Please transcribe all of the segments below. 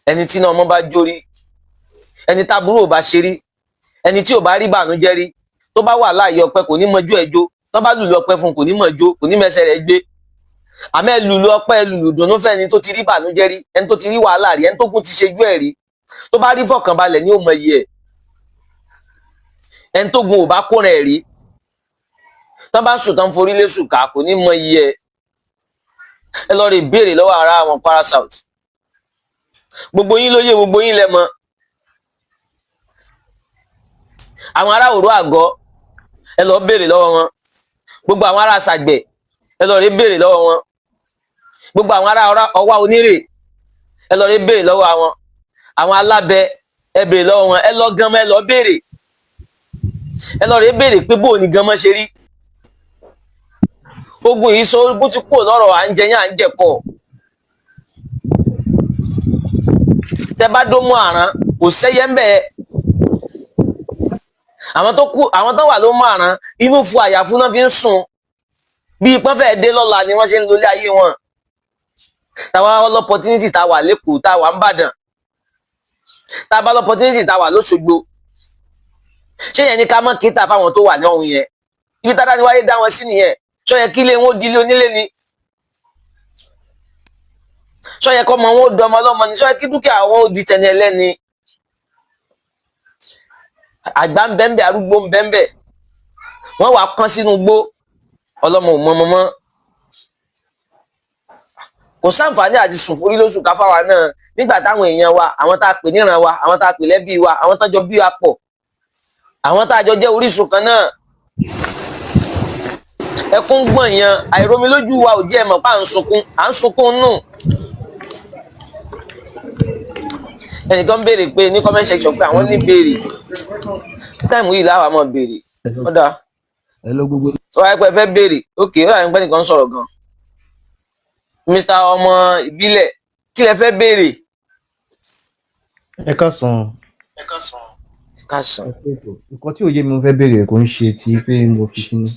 Ẹni tí iná ọmọ bá jó rí, ẹni táburú ò bá ṣe rí, ẹni tí ò bá rí bànújẹ́ rí, tó bá wà láàyè ọpẹ́, kò ní mọjú ẹ jó. Tó bá lùlù ọpẹ́ fún, kò ní mọ̀ jó, kò ní mẹsẹ̀ rẹ̀ gbé. Àmọ́ ẹ lùlù ọpẹ́, ẹ lùlù dùnú fẹ́ ẹni tó ti rí bànújẹ́ rí, ẹni tó ti rí wàhálà rí, ẹni tó kún ti ṣejú ẹ̀ rí. Tó bá rí fọkànbalẹ̀ ní ó mọ iye ẹ̀. Ẹni tó gun ò bá kóran ẹ̀ rí, tó bá sùn tán forí lé sùkà, kò ní mọ iye ẹ̀. Ẹ lọ rí béèrè lọ́wọ́ ará àwọn Kwara South. Gbogbo yín ló yé, gbogbo yín lẹ mọ̀. Àwọn ará Òró Àgọ́, ẹ lọ béèrè lọ́wọ́ wọn. Gbogbo àwọn ará Sàgbẹ̀, ẹ lọ rí béèrè lọ́wọ́ wọn. Gbogbo àwọn ará Ọwá Onírè, ẹ lọ rí béèrè lọ́wọ́ àwọn Alábẹ, ẹ béèrè lọ́wọ́ wọn. Ẹ lọ gan mọ́, ẹ lọ béèrè, ẹ lọ rí béèrè pé bóò ní gan mọ́ ṣe rí. Ogun yìí sọ ogun ti kúrò lọ́rọ̀ à ń jẹ yín, à ń jẹ̀kọ. Tẹ bá dó mú àrán, kò sẹ́yẹ ń bẹ̀. Àwọn tó kú, àwọn tó wà ló mú àrán, inú fu àyàfu náà fi ń sùn. Bí ipọ́n fẹ́ẹ́ dé lọ́la ni wọ́n ṣe ń lólé ayé wọn. Táwa l'opportunity, tá a wà lẹ́kọ̀ọ́, tá a wà ń bàdàn, tá a bá l'opportunity, tá a wà lóṣogbo, ṣé yẹn ní ká mọ̀ kíta fáwọn tó wà ní ọ̀hún yẹn? Ibi tá a dá ní wáyé dá wọn sí nìyẹn. Ṣó yẹ kí ilé wọn ó di ilé onílé ni? Ṣó yẹ kọ́mọ wọn ó dọmọ ọlọ́mọ ni? Ṣó yẹ kí dúkìá wọn ó di tẹni ẹlẹ́ni? Àgbà ń bẹ́ńbẹ́, arúgbó ń bẹ́ńbẹ́, wọ́n wàá kán sínú igbó. Ọlọ́mọ ò mọmọ mọ́. Kò sáǹfààní àti sùn forí lóṣù káfáwa náà nígbà táwọn èèyàn wa, àwọn tá a pè níran wa, àwọn tá a pè lẹ́bí wa, àwọn tá a jọ bí wa pọ̀, àwọn tá a jọ jẹ́ orísun kan náà, ẹkún gbọ̀n yan àìrómi lójú wa ò jẹ́ ẹ̀ mọ̀ pé à ń sunkún, à ń sunkún nù. Ẹnìkan béèrè pé ní comment section pé àwọn ní béèrè time yìí láwa máa béèrè. Ó dáa. Hello gbogbo. Tó wáyé pé ẹ fẹ́ béèrè, ókè, ó dàbí pé nìkan sọ̀rọ̀ gan. Mr ọmọ ìbílẹ̀, kí lẹ fẹ́ béèrè? Ẹ káàsán. Káàsán. Nǹkan tí òye mi mo fẹ́ béèrè kò ń ṣe ti pé mo fi sínú,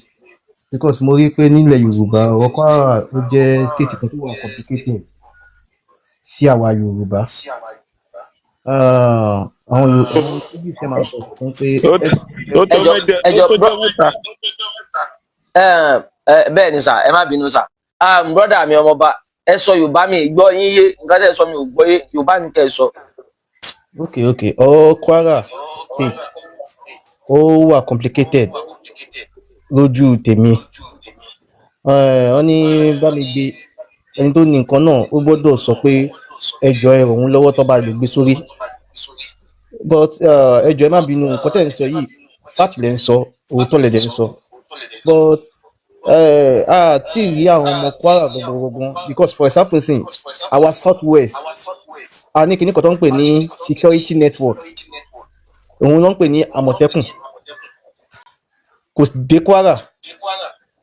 because mo rí pé nílẹ̀ Yorùbá, ọ̀rọ̀ Kwara ó jẹ́ state kan tó wà complicated sí àwa Yorùbá. Ah, àwọn Yorùbá tí bí ìfẹ́ máa sọ fún pé Ó tó Ẹjọ mẹ́jọ ẹjọ ó tó bro jọ mẹ́ta. Ẹ bẹ́ẹ̀ ni sà, ẹ má bínú sà. Brother mi ọmọọba, ẹ sọ Yorùbá, mi gbọ́ yín yé. Nǹkan tẹ́ ẹ sọ, mi ò gbọ́ yé. Yorùbá ní kẹ́ ẹ sọ. Ok, ọ̀rọ̀ Kwara State ó wà complicated lójú tèmi. Wọ́n ní bá mi gbé ẹni tó ní nǹkan náà, ó gbọ́dọ̀ sọ pé ẹjọ́ ẹ ràn òun lọ́wọ́ tó bá lè gbé sórí. But ẹjọ́, ẹ má bínú, nǹkan tẹ́ ń sọ yìí, fact lẹ́ ń sọ, òótọ́ lẹ̀ dẹ̀ ń sọ, but a tí ì rí àwọn ọmọ Kwara gbọ̀ngbọ̀ngbọ̀n, because for example sin our South West, a ní kinní kan tó ń pè ní security network, òun ló ń pè ní Àmọ̀tẹ́kùn. Kò dé Kwara.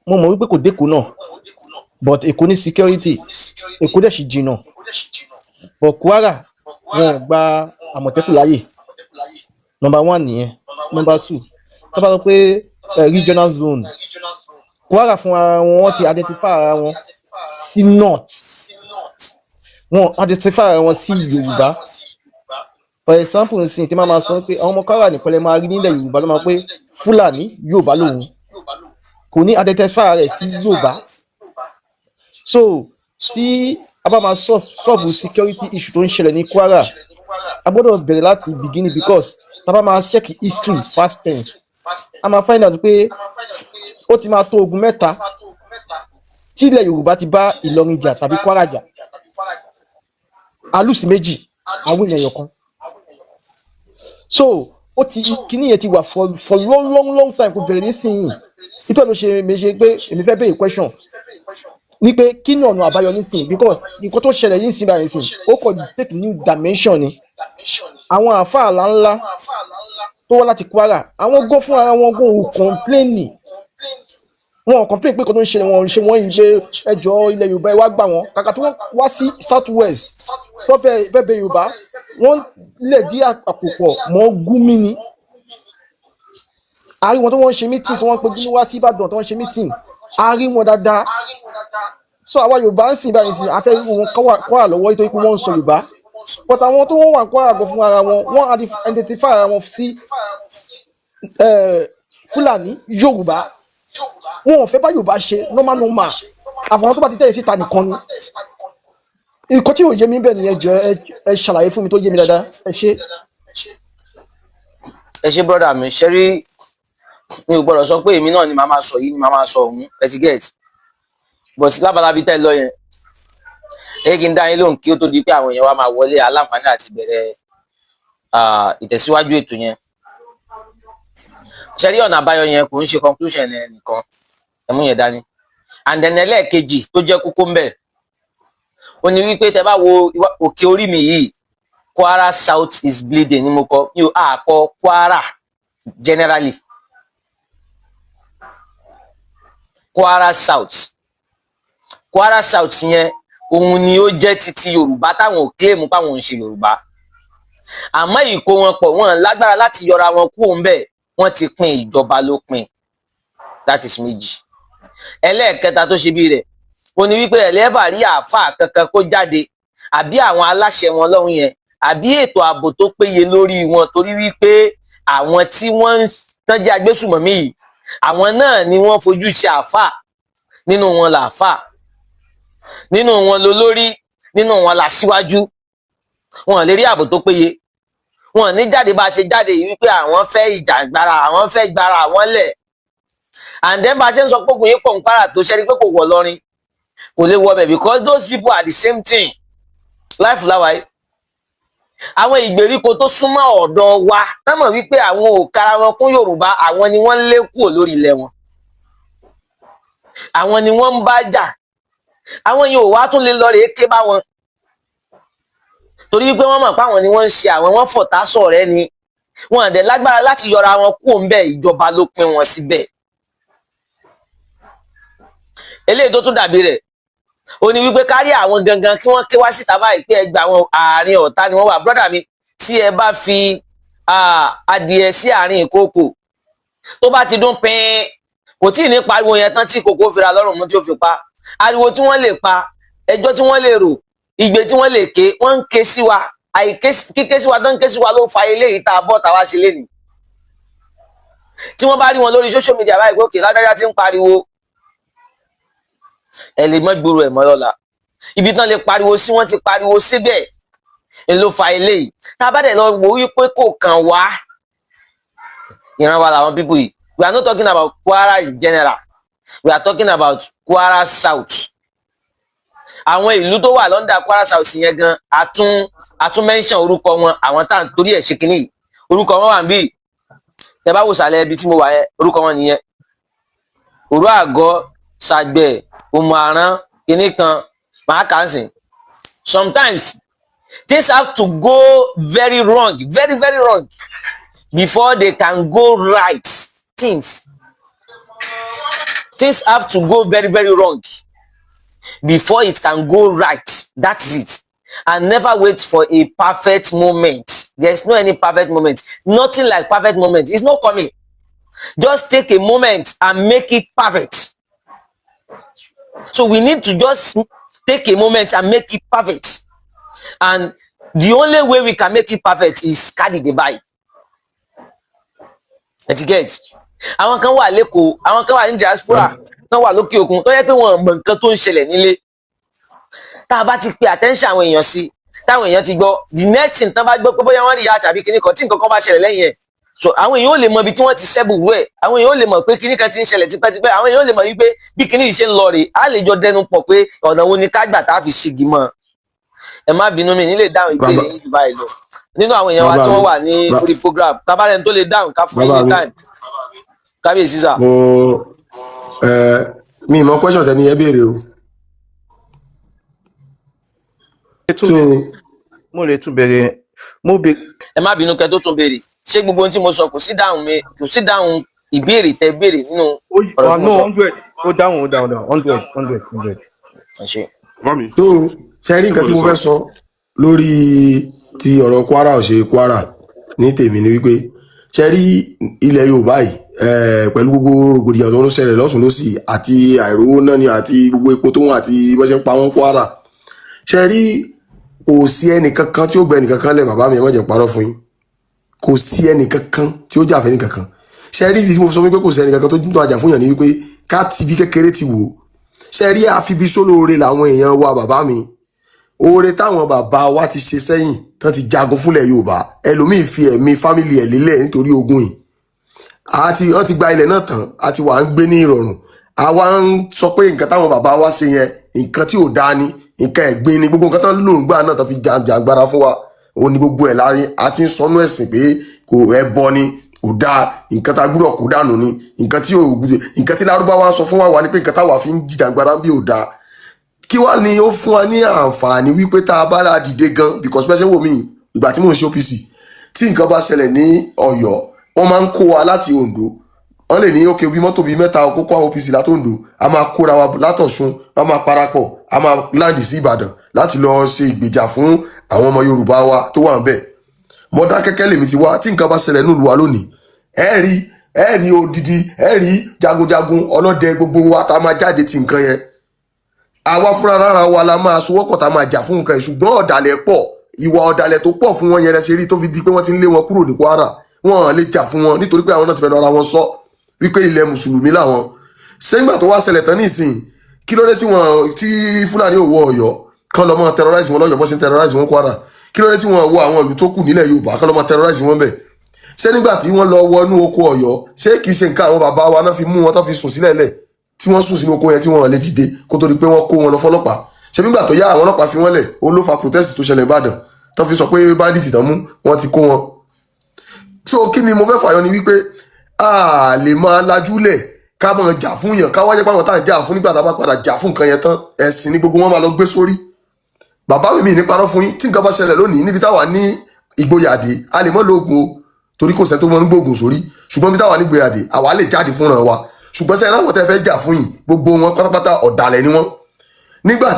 Mo mọ̀ wípé kò dé Èkó náà, but Èkó ní security, Èkó dẹ̀ sì jìnnà, but Kwara, wọn ò gba Àmọ̀tẹ́kùn láàyè. Number one nìyẹn. Number two, tó bá sọ pé regional zone, Kwara fún ara wọn, wọ́n ti identify ara wọn sí north, wọn identify ara wọn sí Yorùbá. For example nsìn tí máa ma sọ pé àwọn ọmọ Kwara nìkan lè máa rí nílẹ̀ Yorùbá ló máa pé Fúlàní Yorùbá lòun, kò ní identify rẹ̀ sí Yorùbá. So tí a bá máa solve security issue tó ń ṣẹlẹ̀ ní Kwara, a gbọ́dọ̀ bẹ̀rẹ̀ láti beginning, because tá a bá máa check history, past tense, a máa find out pé ó ti máa tó ogun mẹ́ta tí ilẹ̀ Yorùbá ti bá Ìlọrin jà tàbí Kwara jà. A lose méjì, àwọn èèyàn kan. So ó ti kíní yẹn ti wà for long, long, long time, kò bẹ̀rẹ̀ nísìnyí. Nítorí ló ṣe mi ṣe pé èmi fẹ́ béèrè question ní pé kí ni ọ̀nà àbáyọ nísìnyí, because nǹkan tó ṣẹlẹ̀ nísìnyí báyìí nísìnyí, ó kọ̀ take new dimension ni. Àwọn àáfàá ńláńlá tó wá láti Kwara, àwọn gan fún ara wọn gan ò complain, wọn ò complain pé nǹkan tó ń ṣẹlẹ̀, wọn ò ṣe wọ́n yìí pé ẹjọ́ ilẹ̀ Yorùbá, ẹ wá gbà wọ́n. Kàkà tí wọ́n wá sí South West tó fẹ́ bẹ́ẹ̀ bẹ Yorùbá, wọ́n lè dí àpò pọ̀ mọ́ Gúmi ni. A rí wọn tó wọ́n ń ṣe meeting, tí wọ́n pe Gúmi wá sí Ìbàdàn, tó wọ́n ṣe meeting, a rí wọn dáadáa. So àwa Yorùbá ń sìn báyìí sìn, a fẹ́ wọn Kwara lọ́wọ́ nítorí pé wọ́n ń sọ Yorùbá. But àwọn tó wọ́n wà ní Kwara gan fún ara wọn, wọ́n identify ara wọn sí Fúlàní Yorùbá. Wọn ò fẹ́ bá Yorùbá ṣe normal normal, àfọwọ́n tó bá ti tẹ̀lé síta nìkan ni. Nǹkan tí ò yé mi bẹ́ẹ̀ nìyẹn. Jọ, ẹ ṣàlàyé fún mi tó yé mi dáadáa. Ẹ ṣé. Ẹ ṣe, brother mi. Ṣe rí, mi ò gbọ́dọ̀ sọ pé èmi náà ni màá máa sọ yìí, ni màá máa sọ òun. Ẹ ti get, but lábalábí tẹ́ lọ yẹn, ẹ jẹ́ kí n dá yín lóhùn kí ó tó di pé àwọn èèyàn wa máa wọlé aláǹfààní àti bẹ̀rẹ̀ ìtẹ̀síwájú ètò yẹn. Ṣe rí, ọ̀nà àbáyọ yẹn kò ń ṣe conclusion ẹ nìkan, ẹ mú yẹn dání. And then ẹlẹ́ẹ̀kejì tó jẹ́ kókó ńbẹ̀ ó ní wípé tẹ bá wo òkè orí mi yìí, "Kwara South is bleeding" ni mo kọ. Mi ò àkọ Kwara generally, Kwara South. Kwara South yẹn, òun ni ó jẹ́ titi Yorùbá táwọn ò claim páwọn ò ń ṣe Yorùbá, àmọ́ ìkó wọn pọ̀, wọn lágbára láti yọra wọn kúrò ńbẹ̀. Wọ́n ti pín, ìjọba ló pín. That is méjì. Ẹlẹ́ẹ̀kẹta tó ṣe bí rẹ̀ ó ní wípé ẹlẹ́fà rí àáfàá kankan kó jáde, àbí àwọn aláṣẹ wọn lọ́hùn yẹn, àbí ètò ààbò tó péye lórí wọn, torí wípé àwọn tí wọ́n ń tán jẹ́ agbésùmọ̀mí yìí, àwọn náà ni wọ́n fojú ṣe àáfàá. Nínú wọn làáfàá, nínú wọn lolórí, nínú wọn làṣíwájú. Wọn lè rí ààbò tó péye, wọn ní jáde bá a ṣe jáde yìí wípé àwọn fẹ́ ìjàngbara, àwọn fẹ́ gbara àwọn lẹ̀. And then bá a ṣe ń sọ pé ogun yìí pọ̀ ń Kwara tó ṣẹ́ni pé kò wọ̀ lọ́rin, kò lè wọ bẹ̀, because those people are the same thing life láwa yìí. Àwọn ìgbèríko tó súnmọ́ ọ̀dọ̀ wa tá mọ̀ wípé àwọn ò kara wọn kún Yorùbá, àwọn ni wọ́n ń lé kúrò lórí ilẹ̀ wọn, àwọn ni wọ́n ń bá jà. Àwọn yìí ò wá tún lè lọ rèé ké bá wọn, torí wípé wọ́n mọ̀ pé àwọn ni wọ́n ń ṣe àwọn, wọ́n fọ̀tá sọ̀rẹ́ ni. Wọn dẹ̀ lágbára láti yọra wọn kúrò ńbẹ̀, ìjọba ló pín wọn síbẹ̀. Eléyìí tó tún dàbí rẹ̀ ó ní wípé kárí àwọn gangan kí wọ́n ké wá síta báyìí pé ẹgbẹ́ àwọn àárín ọ̀tá ni wọ́n wà. Brother mi, tí ẹ bá fi adìẹ sí àárín ìkookò, tó bá ti dún pín, kò tí ì ní pariwo yẹn tán tí ìkookò fira lọ́rùn mú tí ó fi pa. Ariwo tí wọ́n lè pa, ẹjọ́ tí wọ́n lè rò, igbe tí wọ́n lè ké, wọ́n ń ké sí wa. Àìké kíké sí wa tó ń ké sí wa ló fa eléyìí tá a bọ́ tá a wá ṣe lénìí. Tí wọ́n bá rí wọn lórí social media báyìí pé òkè lágbájá ti ń pariwo, ẹ lè mọ́ gbòòrò ẹ̀ mọ́ lọ́la. Ibi tán lè pariwo sí, wọ́n ti pariwo síbẹ̀ ń ló fa eléyìí. Tá a bá dẹ̀ lọ wò wípé kò kàn wá, ìran wa làwọn people yìí. We are not talking about Kwara in general, we are talking about Kwara South. Àwọn ìlú tó wà l'under Kwara South yẹn gan, àtún mention orúkọ wọn. Àwọn tá à ń torí ẹ̀ ṣe kínní yìí, orúkọ wọn wà níbí. Tẹ bá wò sàlẹ̀ ibi tí mo wà yẹn, orúkọ wọn nìyẹn: Òru Àgọ́, Sàgbẹ̀, Òmù-Àrán, kínní kan màá kà á sìn. Sometimes things have to go very wrong, very very wrong, before they can go right. Things have to go very very wrong before it can go right. That is it. And never wait for a perfect moment. There's no any perfect moment. Nothing like perfect moment. It's not coming. Just take a moment and make it perfect. So we need to just take a moment and make it perfect, and the only way we can make it perfect is carry the buy. Ẹ ti get? Àwọn kan wà l'Ékòó, àwọn kan wà ní diaspora, kan wà lókè òkun, tó yẹ pé wọn mọ nǹkan tó ń ṣẹlẹ̀ nílé. Tá a bá ti pe attention àwọn èèyàn sí, táwọn èèyàn ti gbọ́, the next thing tán bá gbọ́ pé bóyá wọ́n rí ìyá tàbí kinní kan, tí nǹkan kan bá ṣẹlẹ̀ lẹ́yìn ẹ̀, so àwọn èèyàn ò lè mọ ibi tí wọ́n ti ṣẹ́bùrú ẹ̀. Àwọn èèyàn ò lè mọ̀ pé kinní kan ti ń ṣẹlẹ̀ tipẹ́tipẹ́. Àwọn èèyàn ò lè mọ̀ wípé bí kinní yìí ṣe ń lọ rèé. Á lè jọ dẹnu pọ̀ pé ọ̀nà wo ni ká gbà tá a fi ṣègi mọ́. Ẹ má bínú, mi nílè dáhùn ìbéèrè Bàbá yín jù báyìí lọ. Nínú àwọn èèyàn wa bàbá tí wọ́n mi wà ní orí program, tabarẹ́ni tó lè dáhùn, ká fún yín bàbá ní mi time. Kábíyèsí sà. Mo ẹ mi mọ question tẹni yẹn béèrè o. Tún So béèrè, mo lè tún béèrè, mo béèrè. Ẹ má bínú, kẹ́ tó tún béèrè, ṣé gbogbo ohun tí mo sọ, kò sí dáhùn mi, kò sí dáhùn ìbéèrè tẹ́ béèrè nínú Ó ọ̀rọ̀ tí mo no sọ? 100, ó dáhùn, ó dáhùn, ó dáhùn, 100, 100, 100. Ẹ ṣé. Bàbá mi, so ṣe rí ṣé nǹkan mo tí lè mo sọ? fẹ́ sọ lórí ti ọ̀rọ̀ Kwara ò ṣe Kwara ní tèmi ni wípé, ṣe rí ilẹ̀ Yorùbá yìí, pẹ̀lú gbogbo rògbòdìyàn tó ń ṣẹlẹ̀ lọ́sùn lọ́sì àti àìrówó náà ni àti gbogbo epo tó wọ́n àti bó ṣe ń pa wọ́n Kwara, ṣe rí Kò sí ẹnìkankan tí ó gbẹ ẹnìkankan lẹ. Bàbá mi, ẹ má jẹ́ parọ́ fún yín, kò sí ẹnìkankan tí ó jà fẹ́ ẹnìkankan. Ṣe rí ìdí tí mo fi sọ wípé kò sí ẹnìkankan tó tún àjà fún yàn ní wípé ká ti bí kékeré ti wò ó. Ṣe rí, àfibi sólóore làwọn èèyàn wa. Bàbá mi, oore táwọn bàbá wa ti ṣe sẹ́yìn tán ti jagun fúnlẹ̀ Yorùbá, ẹlòmíì fi ẹ̀mí family ẹ̀ lélẹ̀ nítorí ogun yìí. Àti wọ́n ti gba ilẹ̀ náà tán, àti wà ń gbé ní ìrọ̀rùn. Àwa ń sọ pé nǹkan táwọn bàbá wa ṣe yẹn, nǹkan tí ò dáa ni, nǹkan ẹ̀gbin ni. Gbogbo nǹkan tán lò ń gbà náà tán fi jàǹgbára fún wa, òun ni gbogbo ẹ̀ láyé àti ń sọnú ẹ̀sìn pé kò ẹbọ ni, kò dáa, nǹkan tá a gbúdọ̀ kó dànù ni. Nǹkan tí ò nǹkan tí Lárúbáwá sọ fún wa wà ní pé nǹkan táwa fi ń jìjàngbara bí ò dáa. Kí wàá ní ó fún wa ní àǹfààní wípé tá a bá la dìde gan? Because bẹ́ẹ̀ ṣe ń wò mí, ìgbà tí mò ń ṣe OPC, tí nǹkan bá ṣẹlẹ̀ ní Ọ̀yọ́, wọ́n máa ń kó wa láti Oǹdó. Wọ́n lè ní ókè bí mọ́tò bíi mẹ́ta kó kó àwọn OPC látòǹdó, a máa kóra wa látọ̀ṣun, a máa parapọ̀, a máa land sí Ìbàdàn láti lọ ṣe ìgbèjà fún àwọn ọmọ Yorùbá wa tó wà ń bẹ̀. Mọdákẹ́kẹ́ lèmi ti wá. Tí nǹkan bá ṣẹlẹ̀ nílùú wa lónìí, ẹ rí odidi, ẹ rí jagunjagun ọlọ́dẹ, gbogbo wa tá a máa jáde ti nǹkan yẹn. Àwa fúnra rárá wa la máa sowọ́pọ̀ tá a máa jà fún nǹkan yìí. Ṣùgbọ́n ọ̀dàlẹ̀ pọ̀, ìwà ọ̀dàlẹ̀ tó pọ̀ fún wọn yẹn ṣe rí tó fi di pé wọ́n ti ń lé wọn kúrò ní Kwara. Wọn lè jà fún wọn nítorí pé àwọn náà ti fẹ́ lọ ara wọn sọ wípé ilẹ̀ mùsùlùmí làwọn. Sẹ́yìngbà tó wá ṣẹlẹ̀ tán nísìnyí, kí ló dé tí wọn tí Fúlàní ò wọ Ọ̀yọ́ kán lọ mọ́ terrorize wọn lọ́yọ̀ọ́ bọ́ sí terrorize wọn Kwara? Kí ló dé tí wọn wọ àwọn ìlú tó kù nílẹ̀ Yorùbá kán lọ mọ́ terrorize wọn bẹ̀? Ṣé nígbà tí wọ́n lọ wọnú oko Ọ̀yọ́, ṣé kìí ṣe nǹkan àwọn bàbá wa náà fi mú wọn tó fi sùn sílẹ̀ lẹ̀ tí wọ́n sùn sínú oko yẹn tí wọ́n lè dìde kó tó di pé wọ́n kó wọn lọ fọlọ́pàá? Ṣé nígbà tó yá àwọn ọlọ́pàá fi wọ́n lẹ̀, òun ló fa protest tó ṣẹlẹ̀ Ìbàdàn tó fi sọ pé bandit tán mú wọ́n ti kó wọn? So kí ni mo fẹ́ fàyọ ni wípé a lè máa lajúlẹ̀ ká máa jà fún yàn, ká wáyé pé àwọn tá à ń jà fún, nígbà tá a bá padà jà fún nǹkan yẹn tán, ẹ̀sìn ni gbogbo wọn máa lọ gbé sórí. Bàbá mi, mi ní parọ́ fún yín, tí nǹkan bá ṣẹlẹ̀ lónìí níbi táwa ní ìgboyàdé, a lè mọ́ lóògùn o, torí kò sẹ́ni tó mọ́ ń gbóògùn sórí, ṣùgbọ́n níbi táwa ní ìgboyàdé, àwa lè jáde fúnra wa. Ṣùgbọ́n sẹ́yìn láwọn tẹ́ fẹ́ jà fún yìí, gbogbo wọn pátápátá ọ̀dàlẹ̀ ni wọ́n. Nígbà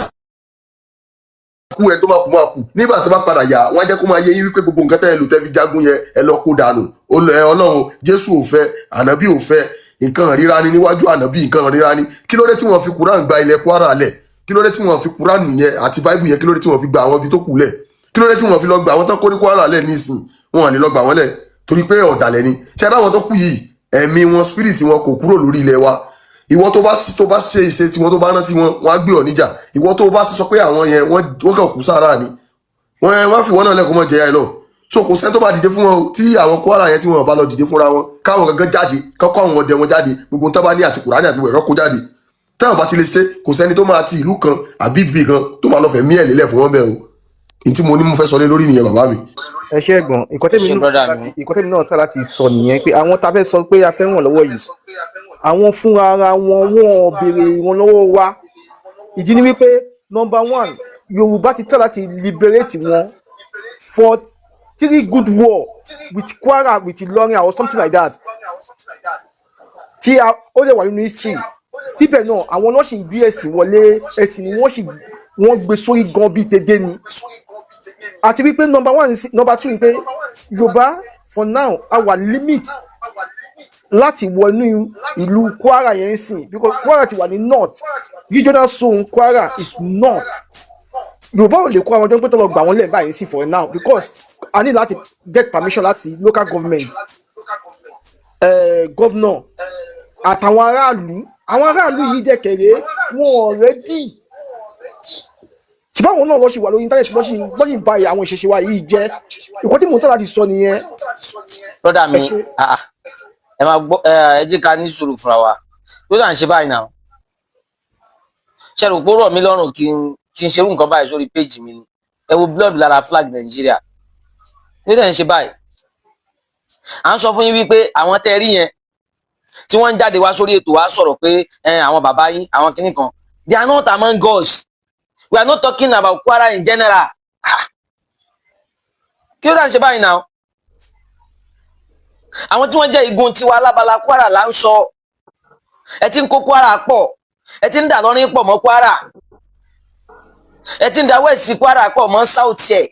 kú ẹ tó máa kú máa kú, nígbà tó bá padà yá, wọn á jẹ́ kó máa yé yín wípé gbogbo nǹkan tẹ́ ẹ lò tẹ́ fi jagun yẹn, ẹ lọ kó dànù. Ó lọ ẹ Ọlọ́run Jésù ò fẹ́, Ànábì ò fẹ́, nǹkan ríra ni níwájú Ànábì, nǹkan ríra ni. Kí ló dé tí wọ́n fi Quran gba ilẹ̀ Kwara lẹ̀? Kí ló dé tí wọ́n fi Quran yẹn àti Bible yẹn, kí ló dé tí wọ́n fi gba àwọn ibi tó kù lẹ̀? Kí ló dé tí wọ́n fi lọ gba àwọn tó kó ní Kwara lẹ̀ nísìn? Wọn lè lọ gbà wọ́n lẹ̀ torí pé ọ̀dàlẹ̀ ni. Ṣé àwọn tó kù yìí, ẹ̀mí wọn, spirit wọn kò kúrò lórí ilẹ̀ wa. Ìwọ tó bá ṣe ìṣe tiwọn, tó bá rántí wọn, wọn á gbé ọ níjà. Ìwọ tó bá ti sọ pé àwọn yẹn wọ́n kàn kú sára ni, wọ́n fi wọ́n náà lẹ́kọ̀ọ́ mọ́ jẹyà ẹ lọ. So kò sẹ́ni tó bá dìde fún wọn o. Tí àwọn Kwara yẹn tí wọn bá lọ dìde fúnra wọn, káwọn gangan jáde, kọ́kọ́ àwọn ọdẹ wọn jáde, gbogbo tó bá ní àti Kùránì àti gbogbo ẹ̀rọ kó jáde. Táwọn bá ti lè ṣe, kò sẹ́ni tó máa ti ìlú kan àbí ibì kan tó máa lọ fẹ̀ mí ẹ̀ lélẹ̀ fún wọn bẹ́ẹ̀ o. Ní tí mo ní mo fẹ́ sọ lé lórí nìyẹn, bàbá mi. Ẹ ṣe, ẹ̀gbọ́n. Nǹkan tẹ́mi Ṣe náà brother láti mi. Nǹkan tẹ́mi náà tà láti sọ nìyẹn pé àwọn tá a fẹ́ sọ pé a fẹ́ ràn lọ́wọ́ yìí, àwọn fúnra ara wọn, wọn ò béèrè ìrànlọ́wọ́ wa. Ìdí ni wípé number one, Yorùbá ti tà láti liberate wọn for three good war with Kwara, with Ìlọrin or something like that, tí a ó lè wà nínú history. Síbẹ̀ náà, àwọn náà sì ń gbé ẹ̀sìn wọlé. Ẹ̀sìn ni wọ́n sì wọ́n gbé sórí gan bíi tèdè ni. Àti wípé number one, number two ni pé Yorùbá for now, a wà limit láti wọnú ìlú Kwara yẹn ń sìn, because Kwara ti wà ní north regional zone. Kwara is north. Yorùbá ò lè kó àwọn ọjọ́ pé tó lọ gbà wọ́n lẹ̀ báyìí sí for now, because a ní láti get permission láti local government, governor àtàwọn aráàlú. Àwọn aráàlú yìí dẹ̀kẹ̀rẹ́ wọn ò ready. Ṣùgbọ́n àwọn náà lọ́ ṣì wà lórí internet, lọ́ ṣì ń ba àwọn ìṣẹ̀ṣe wa yìí jẹ́. Nǹkan tí mò ń tọ́ láti sọ nìyẹn. Brother mi. Ẹ ṣé. Ah, ah. Ẹ máa gbọ́ ẹ. Ẹ jẹ́ ká ní sùúrù fúnra wa. Ló dà ń ṣe báyìí náà, ṣe rò pé ó rọ̀ mí lọ́rùn kí n ṣerú nǹkan báyìí sórí péjì mi ni? Ẹ wo blood lára flag Nàìjíríà. Ló dà ń ṣe báyìí? À ń sọ fún yín wípé àwọn tẹ́ rí yẹn tí wọ́n ń jáde wá sórí ètò wa sọ̀rọ̀ pé ẹ, àwọn bàbá yín, àwọn kinní kan, they are not among us. We are not talking about Kwara in general. Ah. Kí ló dà ń ṣe báyìí náà? Àwọn tí wọ́n jẹ́ igun tiwa lábala Kwara là ń sọ. Ẹ ti ń kó Kwara pọ̀, ẹ ti ń dà lọ́rin pọ̀ mọ́ Kwara, ẹ ti ń da West Kwara pọ̀ mọ́ South ẹ̀.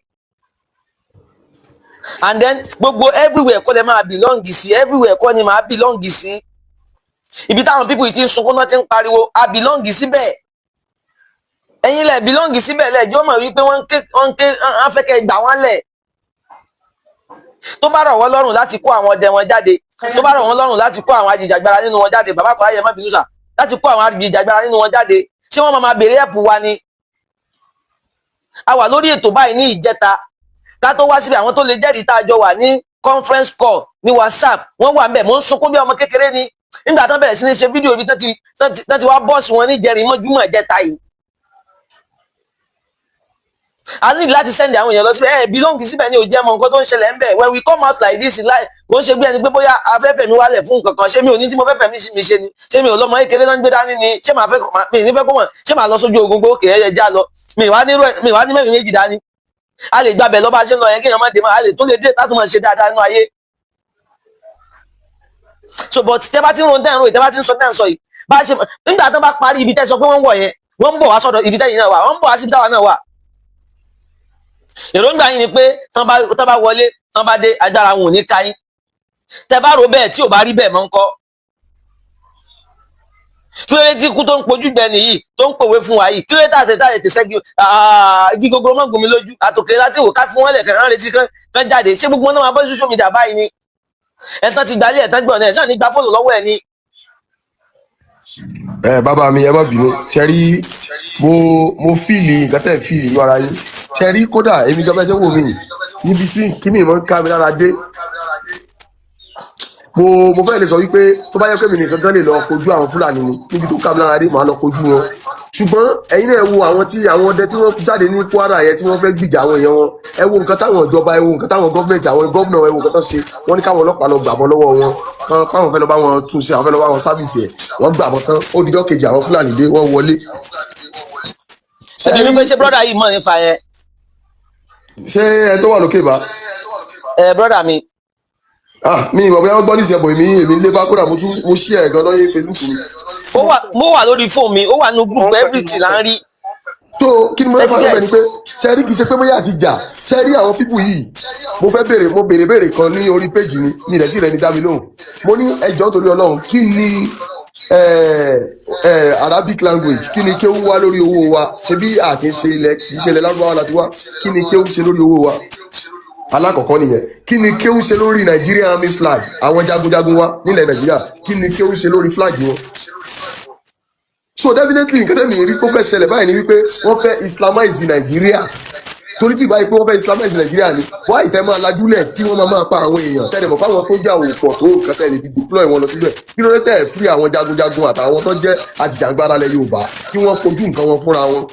And then gbogbo everywhere kọ́ lẹ máa belong sí, everywhere kọ́ ni máa belong sí. Ibi táwọn people yìí ti ń sunkún náà ti ń pariwo a belong síbẹ̀. Ẹ̀yin lẹ̀ belong síbẹ̀ lẹ́jọ́ mọ̀ wípé wọ́n ń ké, wọ́n fẹ́ kẹ́ gbà wọ́n lẹ̀. Tó bá rọ̀ wọ́n lọ́rùn láti kó àwọn ọdẹ wọn jáde, tó bá rọ̀ wọ́n lọ́rùn láti kó àwọn ajìjàgbara nínú wọn jáde, bàbá kọ́láyẹ, má bínú sà, láti kó àwọn ajìjàgbara nínú wọn jáde, ṣé wọ́n máa béèrè ẹ̀pù wa ni? A wà lórí ètò báyìí ní ìjẹta ká tó wá síbi. Àwọn tó lè jẹ́rìí, tá a jọ wà ní conference call ní WhatsApp, wọ́n wà ńbẹ̀. Mò ń sunkún bí ọmọ kékeré ni nígbà tán bẹ̀rẹ̀ sí ní ṣe fídíò ibi tán ti wá bọ́ọ̀sì wọn ní ìjẹrin mọ́júmọ́ ìjẹta yìí. A ní láti send àwọn èèyàn lọ síbẹ̀. Ẹ belong síbẹ̀ ní òjẹ́ mọ nǹkan tó ń ṣẹlẹ̀ ń bẹ̀. When we come out like this, like kò ń ṣe bí ẹni pé bóyá afẹ́fẹ́ mi wálẹ̀ fún nǹkan kan. Ṣé mi ò ní tí mo fẹ́ fẹ́ mi ṣe ni? Ṣé mi ò lọ́mọ kékeré náà ń gbé dání ni? Ṣé màá fẹ́ mi ní fẹ́ kó mọ̀? Ṣé màá lọ sójú ogun pé òkè ẹ̀yẹ já lọ? Mi wá ní mi wá ní mẹ́rin méjì dání. A lè gbàbẹ̀ lọ́ba ṣe ń lọ yẹn, kéèyàn má dé mọ́. A lè tó lè dé tá tún máa ṣe dáadáa nínú ayé. So, but tẹ́ bá ti ń ro tẹ́ ń ro, tẹ́ bá ti ń sọ tẹ́ ń sọ yìí, bá ṣe nígbà tó bá parí ibi tẹ́ sọ pé wọ́n ń wọ̀ yẹn, wọ́n ń bọ̀ wá sọ́dọ̀ ibi tẹ́yìn náà wà, wọ́n ń bọ̀ wá síbi táwa náà wà. Èròǹgbà yín ni pé tán bá wọlé, tán bá dé, agbára wọn ò ní ká yín. Tẹ́ bá rò bẹ́ẹ̀, tí ò bá rí bẹ́ẹ̀ mọ́ ń kọ́, kí ló dé tí ikú tó ń pojú gbẹ nìyí tó ń pòwe fún wa yìí? Kí ló dé tàtẹ tàtẹ tẹsẹ́gi igi gogoro mọ́ gùn lójú àtòkèrè láti wò ká fi wọ́n lẹ̀ kàn án retí kán jáde? Ṣé gbogbo wọn náà máa bọ́ sí social media báyìí ni? Ẹ̀tàn ti gbalẹ̀, ẹ̀tàn gbọ̀n ẹ̀ ṣáà ní gba fóònù lọ́wọ́ ẹ̀ ni. Ẹ bàbá mi, ẹ má bínú. Ṣe rí, mo feel nǹkan tẹ̀ feel inú ara yín. Ṣe rí, kódà èmi gan, bẹ́ẹ̀ ṣe wò mí níbi tí kíní ìmọ̀ ń ká mi lára dé, mo fẹ́ lè sọ wípé tó bá yẹ pé mi nìkan gan lè lọ kojú àwọn Fúlàní ni níbi tó ká mi lára dé, màá lọ kojú wọn. Ṣùgbọ́n ẹ̀yin náà, ẹ wo àwọn tí àwọn ọdẹ tí wọ́n jáde ní Kwara yẹn tí wọ́n fẹ́ gbìjà àwọn èèyàn wọn. Ẹ wo nǹkan táwọn ìjọba, ẹ wo nǹkan táwọn gọ́ọ̀mẹ̀ntì, àwọn gómìnà, ẹ wo nǹkan tó ṣe. Wọ́n ní káwọn ọlọ́pàá lọ gbàbọ́ lọ́wọ́ wọn, káwọn fẹ́ lọ bá wọn tún ṣe, àwọn fẹ́ lọ bá wọn service ẹ̀. Wọ́n gbàbọ́ tán, ó dijọ́ kejì, àwọn Fúlàní dé, wọ́n wọlé. Ẹbí mi pé ṣé brother yìí mọ̀ nípa yẹn? Ṣé ẹ tó wà lókè bá? Ẹ brother mi. Ah, mi ìmọ̀ bóyá wọ́n gbọ́ ní ìṣẹ̀bọ̀. Èmi lé bá kódà, mo tún mo ṣí ẹ̀ gan lórí Facebook mi. Ó wà, mo wà lórí fóònù mi, ó wà nínú group, everything là ń rí. So kí ni mo fẹ́ fà lọ́bẹ̀ ni pé, ṣe rí, kì í ṣe pé bóyá àti jà. Ṣe rí àwọn people yìí, mo fẹ́ béèrè, mo béèrè béèrè kan ní orí péjì mi, mi ìdẹ̀tí rẹ̀ ní dá mi lóhùn. Mo ní ẹjọ́ nítorí Ọlọ́run, kí ni Arabic language, kí ni kéwú wá lórí owó wa? Ṣe bí a kì í ṣe ilẹ̀, kì í ṣe ilẹ̀ Lárúbáwá láti wá? Kí ni kéwú ṣe lórí owó wa? Alákọ̀ọ́kọ́ nìyẹn. Kí ni kéwú ṣe lórí Nigerian Army flag? Àwọn jagunjagun wa nílẹ̀ Nàìjíríà, kí ni kéwú ṣe lórí flag wọn? So definitely, nǹkan tẹ́mi rí kó fẹ́ ṣẹlẹ̀ báyìí ni wípé wọ́n fẹ́ islamize Nàìjíríà, torí tí ìbáyìí pé wọ́n fẹ́ islamize Nàìjíríà ni wọ́n àìtẹ́ máa lajúlẹ̀ tí wọ́n máa pa àwọn èèyàn tẹ́lẹ̀ mọ̀ fáwọn tó jà òpọ̀ tó nǹkan tẹ́lẹ̀ fi deploy wọn lọ síbẹ̀. Kí ló dé tẹ́ free àwọn jagunjagun àtàwọn tó jẹ́ ajìjàgbara lẹ̀ Yorùbá kí wọ́n kojú nǹkan wọn fúnra wọn?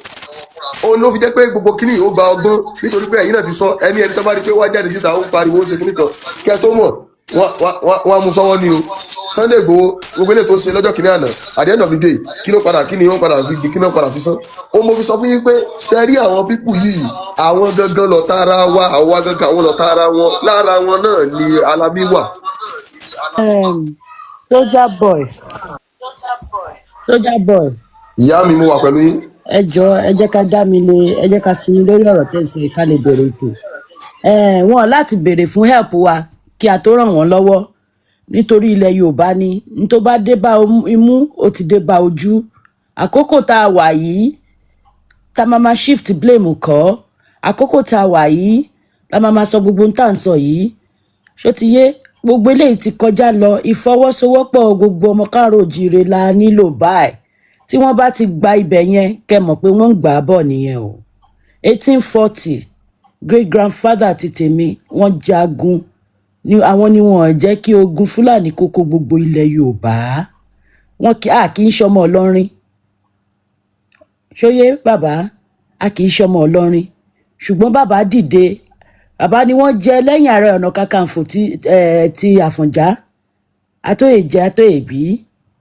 Òun ló fi jẹ́ pé gbogbo kíní ó gba ọgbọ́n, nítorí pé ẹ̀yin náà ti sọ, ẹni tó bá rí pé wá jáde síta, ó ń pariwo, ó ń ṣe kíní kan, kí ẹ tó mọ̀, wọ́n á mú sọ́wọ́ ni o. Sunday Igboho, gbogbo eléyìí tó ṣe lọ́jọ́ kìíní àná, at the end of the day, kí ló padà, kí ni wọ́n padà fi, kí ni wọ́n padà fi sán? Ó mo fi sọ fún yín pé, ṣe rí àwọn people yìí, àwọn gangan lọ̀tá ara wa, àwa gangan àwọn lọ̀tá ara wọn. Lára wọn náà ni Alábí wà. Soldier boy, soldier boy. Ìyá mi, mo wà pẹ̀lú yín. Ẹ jọ, ẹ jẹ́ ká dá mi lé, ẹ jẹ́ ká sinmi lórí ọ̀rọ̀ tẹ́ ẹ sọ yìí ká lè bẹ̀rẹ̀ ètò. Wọn láti béèrè fún help wa kí a tó ràn wọ́n lọ́wọ́, nítorí ilẹ̀ Yorùbá ni n tó bá dé bá imú, ó ti dé bá ojú. Àkókò tá a wà yìí tá a máa shift blame kọ́, àkókò tá a wà yìí tá a máa sọ gbogbo ohun tá à ń sọ yìí, ṣó ti yé? Gbogbo eléyìí ti kọjá lọ. Ìfọwọ́sowọ́pọ̀ gbogbo ọmọ káàró òjíire la nílò báyìí. Tí wọ́n bá ti gba ibẹ̀ yẹn, kẹ́ mọ̀ pé wọ́n ń gbà á bọ̀ nìyẹn o. 1840, great grandfather ti tèmi, wọ́n jagun ní àwọn ni wọ́n jẹ́ kí ogun Fúlàní kó kó gbogbo ilẹ̀ Yorùbá. Wọn kì á kì í ṣọmọ Ìlọrin, ṣóyé bàbá? A kì í ṣọmọ Ìlọrin, ṣùgbọ́n bàbá dìde. Bàbá ni wọ́n jẹ́ lẹ́yìn Ààrẹ Ọ̀nà Kakanfò ti Àfọ̀njá, Atóyèjẹ́ Atóyèbí.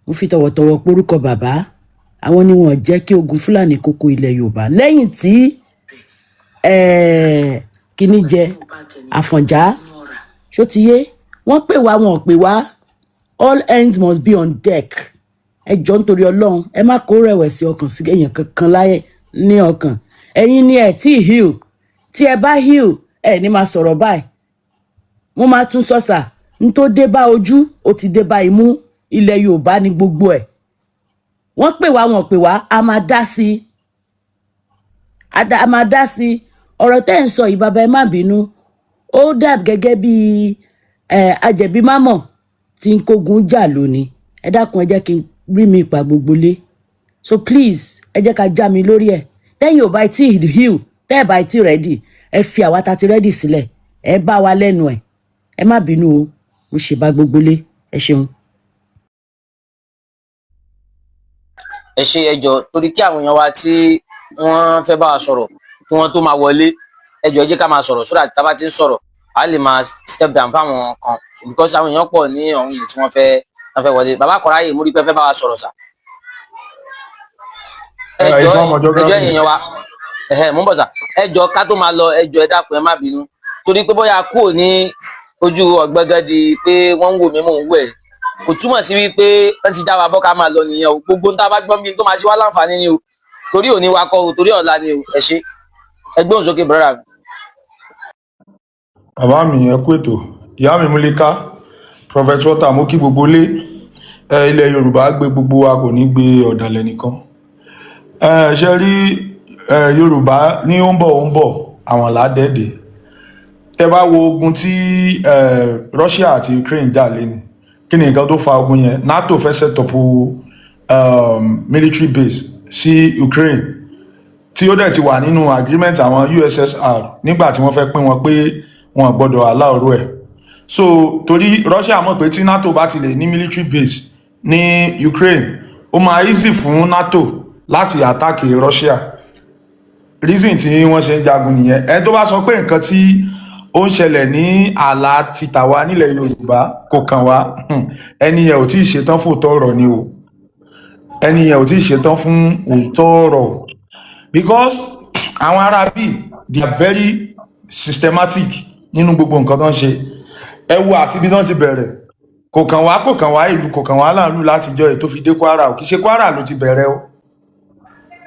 Mo fi tọ̀wọ̀tọ̀wọ̀ porúkọ bàbá. Àwọn ni wọ́n jẹ́ kí ogun Fúlàní kó kó ilẹ̀ Yorùbá lẹ́yìn tí kíní jẹ Àfọ̀njá. Ṣó ti yé? Wọ́n pè wá, wọn ò pè wá, all hands must be on deck. Ẹ jọ̀ọ́, nítorí Ọlọ́run, ẹ má kó rẹ̀wẹ̀sì ọkàn sí èèyàn kankan láyé ní ọkàn. Ẹ̀yin ni ẹ̀ tí heal. Tí ẹ bá heal, ẹ ní máa sọ̀rọ̀ báyìí. Mo máa tún sọ́sà n tó dé bá ojú, ó ti dé bá imú. Ilẹ̀ Yorùbá ní gbogbo ẹ̀. Wọ́n pè wá, wọ́n pè wá, a máa dá sí i. A máa dá sí i. Ọ̀rọ̀ tẹ́ ń sọ yìí, bàbá, ẹ má bínú, ó dà gẹ́gẹ́ bí ajẹ̀bí mámọ̀ tí ń kógun jà lónìí. Ẹ dákun, ẹ jẹ́ kí n rí mi pa gbogbo lé. So please, ẹ jẹ́ ká já mi lórí ẹ̀. Tẹ́yìn ò bá tí ì heal, tẹ́ ẹ̀ bá tí ready, ẹ fi àwa ta ti ready sílẹ̀, ẹ bá wa lẹ́nu ẹ̀. Ẹ má bínú o, mo ṣe bá gbogbo lé. Ẹ ṣeun. Ẹ ṣe. Ẹjọ, torí kí àwọn èèyàn wa tí wọ́n fẹ́ bá wa sọ̀rọ̀ kí wọ́n tó máa wọlé, ẹjọ, ẹ jẹ́ ká máa sọ̀rọ̀ sódà tá a bá ti ń sọ̀rọ̀, a lè máa step down fáwọn kan, because àwọn èèyàn pọ̀ ní ọ̀hún yẹn tí wọ́n fẹ́ wọlé. Bàbá Kọ̀ráyè, mo rí pé fẹ́ bá wa sọ̀rọ̀ sà. Ẹjọ, ẹjọ, èèyàn wa, ẹhẹ, mò ń bọ̀ sà. Ẹjọ, ká tó máa lọ, ẹjọ, ẹ dákun, ẹ má bínú, torí pé bóyá kúrò ní ojú ọ̀gbẹ́gẹ́dì pé wọ́n ń wò mí, mò ń wò ẹ̀, kò túmọ̀ sí wípé wọ́n ti já wa bọ́ ká máa lọ nìyẹn o. Gbogbo ń tá a bá gbọ́n bí tó máa ṣe wá láǹfààní ni o, torí òní wa kọ́ o, torí ọ̀la ni o. Ẹ ṣe, ẹ gbóhùn sókè, brother mi. Bàbá mi, ẹ kú ètò. Ìyá mi Múlíká, Prophet Walter, mo kí gbogbo lé ẹ. Ilẹ̀ Yorùbá gbé gbogbo wa, kò ní gbé ọ̀dàlẹ̀ nìkan. Ẹ ṣe rí ẹ, Yorùbá ní ó ń bọ̀, ó ń bọ̀, àwọn làádẹ́ẹ̀dẹ̀. Tẹ bá wo ogun tí Russia àti Ukraine jà lé ní, kí ni nǹkan tó fa ogun yẹn? NATO fẹ́ set up military base sí Ukraine, tí ó dẹ̀ ti wà nínú agreement àwọn USSR nígbà tí wọ́n fẹ́ pín wọn pé wọn gbọ́dọ̀ allow ẹ̀. So torí Russia mọ̀ pé tí NATO bá ti lè ní military base ní Ukraine, ó máa easy fún NATO láti attack Russia. Reason tí wọ́n ṣe ń jagun nìyẹn. Ẹni tó bá sọ pé nǹkan tí ó ń ṣẹlẹ̀ ní ààlà ti tàwa nílẹ̀ Yorùbá kò kàn wá, ẹni yẹn ò tí ì ṣetán fún òótọ́ ọ̀rọ̀ ni o. Ẹni yẹn ò tí ì ṣetán fún òótọ́ ọ̀rọ̀, because àwọn ará bíi, they are very systematic nínú gbogbo nǹkan tó ń ṣe. Ẹ wo àti ibi tó ń ti bẹ̀rẹ̀. Kò kàn wá, kò kàn wá, ìlú kò kàn wá láàrú látijọ́ èyí tó fi dé Kwara ò. Kì í ṣe Kwara ló ti bẹ̀rẹ̀ o.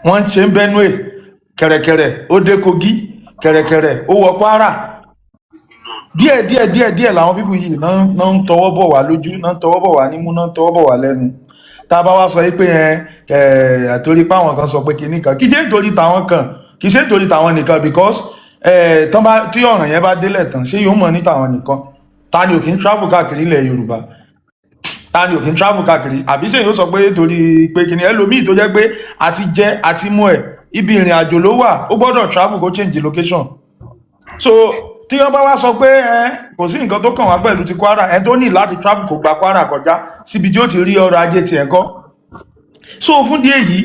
Wọ́n ń ṣe ń Benue kẹ̀rẹ̀kẹ̀rẹ̀, ó dé Kogi kẹ̀rẹ̀kẹ̀rẹ̀, ó wọ Kwara díẹ̀ díẹ̀ díẹ̀ díẹ̀. Làwọn people yìí náà ń tọwọ́ bọ̀ wá lójú, náà ń tọwọ́ bọ̀ wá nímú, náà ń tọwọ́ bọ̀ wá lẹ́nu. Tá a bá wá sọ yìí pé ẹ ẹ àtòrí pé àwọn kan sọ pé kinní kan, kì í ṣe nítorí tàwọn kan, kì í ṣe nítorí tàwọn nìkan, because ẹ tán bá tí ọ̀ràn yẹn bá délẹ̀ tán, ṣé yóò mọ̀ ní tàwọn nìkan? Ta ni ò kí ń travel káàkiri ilẹ̀ Yorùbá? Ta ni ò kí ń travel káàkiri? Àbí ṣé yóò sọ pé torí pé kinní ẹlòmíì tó jẹ́ pé àti jẹ àti mú ẹ̀, ibi ìrìn àjò ló wà, ó gbọ́dọ̀ travel kó change location. So tí wọ́n bá wá sọ pé ẹ kò sí nǹkan tó kàn wá pẹ̀lú ti Kwara, ẹ tó ní láti travel kò gba Kwara kọjá síbi tí ó ti rí ọrọ̀ ajé tiẹ̀ kọ́. So fún díẹ̀ yìí,